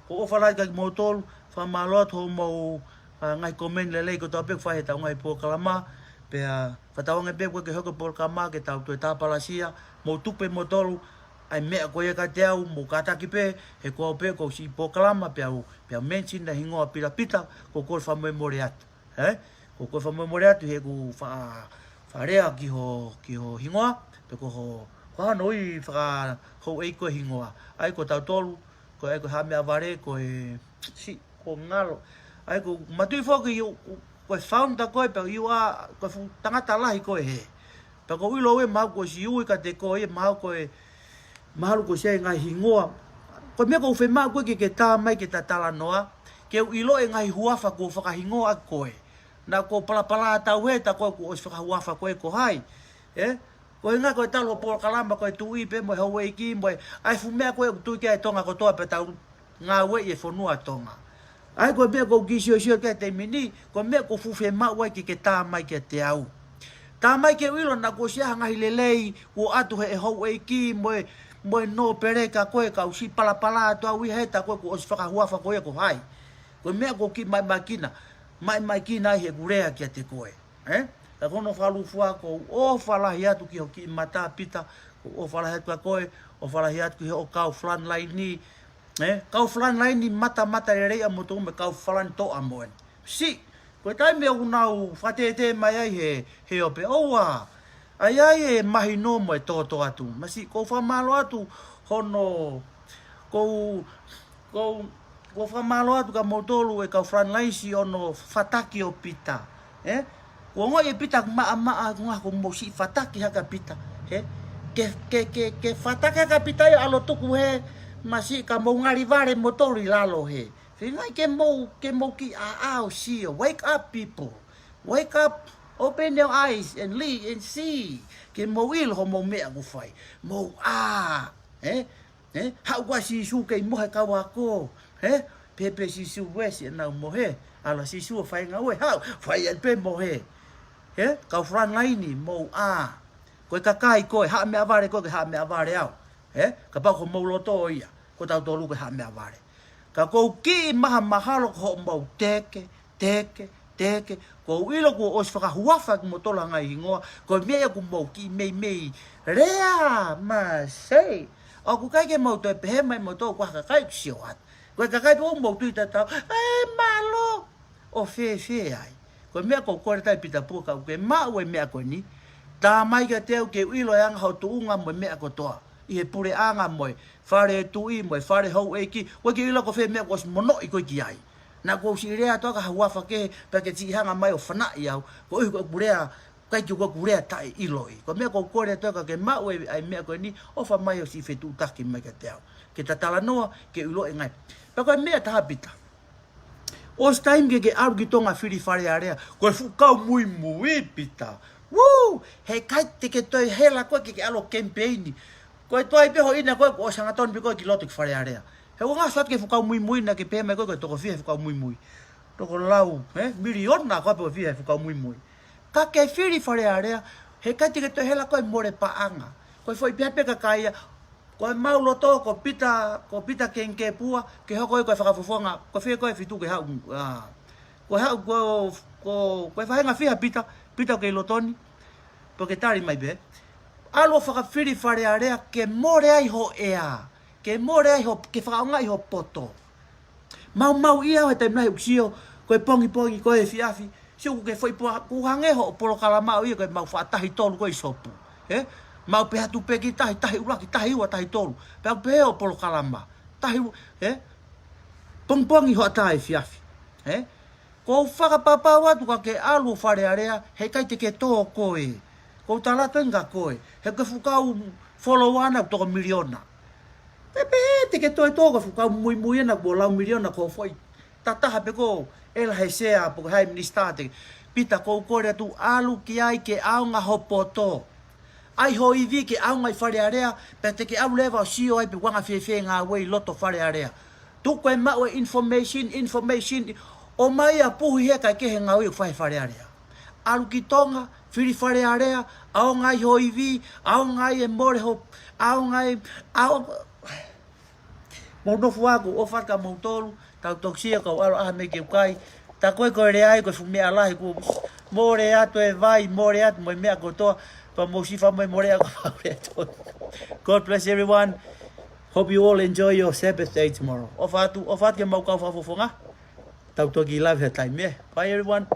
ko e ʻofa lahi kia kimoutolu, fakamālō atu hoʻomou, ʻa, ngaahi comment lelei kotoa pē ʻoku fai heʻetau ngaahi polokalama, pea fakatauange pē ʻoku ʻikai ke hoko e polokalama ke tau toe tāpalasia, mou tuku pē moutolu ʻa e meʻa ko ia kiate au, mou kātaki pē, he ko au pē ʻoku ou siʻi polokalama, pea u, pea u mention e hingoa Pita Pita, ko e kole fakamolemole atu. Ē? Ko e kole fakamolemole atu he ʻoku fa-, fakalea ki ho, ki ho hingoa, pe ko ho, ko hano ui fakahouʻeiki ko e hingoa. ʻAi ko tautolu, ko e ʻai ko e hā meʻa vale, ko e si, ko ngalo. ʻAi ko matui foki, you, ko e founder ko e, pe you are, ko e fuʻu tangata lahi ko e he. Pea ʻoku ou ʻilo ē mahalo kuo ʻosi ui kiate koe, mahalo ko e, mahalo kuo ʻosi ʻai e ngaahi hingoa. Ko e meʻa ʻoku ou fiemaʻu ko ē ke ke tā mai ke ta talanoa, ke u ʻilo e ngaahi huafa kuo fakahingoa ʻaki koe. Naʻa ko palapala tau he ta ko ē kuo ʻosi fakahuafa ko ē ko hai. Ē? Ko e ʻuhinga ko e talu ʻo polokalama ko e tuʻi pē mo e houʻeiki mo e ʻai fuʻu meʻa ko ē ʻoku tui ki ai e Tonga kotoa pē tau ngāueʻi e fonua Tonga. ʻA ia ko e meʻa ʻoku ou kiʻi siosio ki ai he taimi ni, ko e meʻa ʻoku ou fuʻu fiemaʻu ai ke ke tā mai kiate au. Tā mai ke u ʻilo naʻa kuo ʻosi ʻi ai ha ngaahi lelei kuo ʻatu he houʻeiki mo e, mo e nōpele ka ko e kau siʻi palapala atu au ia he ta ko ē kuo ʻosi fakahuafa ko ia ko hai. Ko e meʻa ʻoku ou kiʻi maʻimaʻikina, maʻimaʻikina ai heʻeku lea kiate koe. Ē? Ka ko hono fakalūkufua ʻoku ou ʻofa lahi atu ki ho kiʻi mata Pita, ʻoku ou ʻofa lahi atu kia koe, ʻofa lahi atu ki hoʻo kau frontline ni, ē? Kau frontline ni matamatalelei ʻamoutolu mo e kau falani toʻa mo eni. Siʻi, ko e taimi ʻoku nau fakatētē mai ai he, he ope ʻoua. ʻAi ai e mahino mo e tōtōatu. Masiʻi, ʻoku ou fakamālō atu hono, ʻoku ou, ʻoku ou, ʻoku ou fakamālō atu kia moutolu e kau frontline siʻi hono fataki ʻo Pita. Ē? Kuo ongoʻi ʻe Pita ʻoku maʻamaʻa, ʻoku ngaahi ʻoku mou siʻi fataki hake ʻa Pita. Ē? Ke, ke, ke, ke fataki hake ʻa Pita ia ʻalu ʻo tuku he masiʻi ka mou ngali vale moutolu ʻi lalo he. Feinga ke mou, ke mou kiʻi ʻaʻau sio. Wake up, people. Wake up. Open your eyes and li-, and see. Ke mou ʻilo hoʻomou meʻa ʻoku fai. Mou ʻā. Ē? Ē? Haʻu ʻa Sīsū kei mohe kau ako. Ē? Pehē pē Sīsū ē siʻi ʻenau mohe. ʻAlu ʻa Sīsū ʻo fai e ngāue. Haʻu. Fai ai pē mohe. Ē? Kau frontline ni, mou ʻā. Ko e kakai ko e haʻa meʻavale ko e haʻa meʻavale au. Ē? Kapau ko homou loto ia. Ko tautolu ko e haʻa meʻavale. Ka ʻoku ou kiʻi mahamahalo ko hoʻomou teke, teke, teke. ʻOku ou ʻilo kuo ʻosi fakahuafa kimoutolu ʻa e ngaahi hingoa. Ko e meʻa ia ʻoku mou kiʻi meimei lea, masiʻi. ʻOku ʻikai ke mou toe pehē mai moutolu ko ha kakai ʻoku sio atu. Ko e kakai pē ʻoku mou tui tatau. ʻE mālō. ʻO fēfē ai. Ko e meʻa ʻoku ou kole atu ai Pita Pua ka ʻoku ke maʻu e meʻa ko eni. Tā mai kiate au ke u ʻilo e anga hoʻo tuʻunga mo e meʻa kotoa. ʻI he puleʻanga mo e fale tuʻi mo e fale houʻeiki. ʻOku ʻikai ke u ʻilo ko fē meʻa kuo ʻosi monoʻi koe ki ai. Naʻa kuo u siʻi lea atu ʻa ka huafa kehe pea ke siʻi hanga mai ʻo fanaʻi au. Ko e ʻuhi ko ʻeku lea, ʻikai ke u, ko ʻeku lea taʻeʻiloʻi. Ko e meʻa ʻoku ou kole atu ai ka ke maʻu e, ʻa e meʻa ko eni, ʻofa mai ʻo siʻi fetuʻutaki mai kiate au. Ke ta talanoa, ke u ʻiloʻi e ngaahi. Pea ko e meʻa ʻe taha Pita. ʻOsi taimi ke ke ʻalu ki Tonga fili Fale Alea. Ko e fuʻu kau muimui Pita. Woo! He ʻikai te ke toe hela koe ke ke ʻalu ʻo kemipeini. Ko e tuai pē hoʻo ʻi heni ko ē kuo ʻosi hangatonu pē koe ki loto ki Fale Alea. He ʻoku ou ngaahi ʻoatu ki he fuʻu kau muimui naʻa ke pehē mai ko ē ko e toko fiha he fuʻu kau muimui. Toko lau, ē? Miliona ko ē pe ko e fiha he fuʻu kau muimui. Ka ke fili Fale Alea, he ʻikai te ke toe hela koe mole paʻanga. Ko e foʻi pehē pē kakai ia, ko e mau loto, ko Pita, ko Pita Kengikēpua, ke hoko ia ko e fakafofonga, ko fē ko e feituʻu ke haʻu, ā, ko e haʻu ko, ko, ko e faʻahinga fiha Pita, Pita ʻoku ke ʻi loto ni, pea ke tali mai pē. ʻAlu ʻo fakafili Fale Alea, ke mole ai ho ʻea, ke mole ai ho, ke fakaʻaongaʻi ho poto. Maumauʻi au he taimi lahi ʻoku sio, ko e pongipongi, ko e efiafi. Sio ʻoku ke foʻi pua, ʻoku hangē hoʻo polokalama ʻoʻou ia ko e maʻu faʻa tahi tolu ko ē ʻi sopu. Ē? Maʻu pē ha tupeki tahi, tahi ʻuluaki, tahi ua, tahi tolu. Pea ʻoku pehē hoʻo polokalama. Tahi ua, ē? Pongipongi hoʻatā efiafi. Ē? ʻOku ou fakapapau atu ka ke ʻalu Fale Alea, he ʻikai te ke tō koe. ʻOku ou tala atu eni kia koe. He ko e fuʻu kau follower na ʻoku toko miliona. Pea pehē te ke toe tō ko e fuʻu kau muimui ena kuo lau miliona ko e foʻi. Tataha pē ko ē la he sea pe ko hai minisitā te. Pita ʻoku ou kole atu ʻalu ki ai ke ʻaonga ho poto. ʻAi ho ivi ke ʻaonga ʻi Fale Alea, pea te ke ʻalu leva ʻo sio ai pe ʻoku anga fēfē e ngāue ʻi loto Fale Alea. Tuku e maʻu e information, information, ʻomai ʻo puhi he kae kehe e ngāue ʻoku fai ʻi Fale Alea. ʻAlu ki Tonga, fili Fale Alea, ʻaonga ai ho ivi, ʻaonga ai e mole ho, ʻaonga ai, ʻaonga, mou nofo ā, ʻoku ou ʻofa atu kia moutolu, tau toki sio ka u ʻalu ʻaha mei ke u kai. Tā ko ē ko e lea ia ko e fuʻu meʻa lahi kuo mole atu e vai, mole atu mo e meʻa kotoa, pea mou sifa mo e mole atu ko e mole atu. God bless everyone. Hope you all enjoy your Sabbath day tomorrow. ʻOfa atu, ʻofa atu ki he mau kau fakafofonga. Tau toki lave he taimi ē. Bye everyone.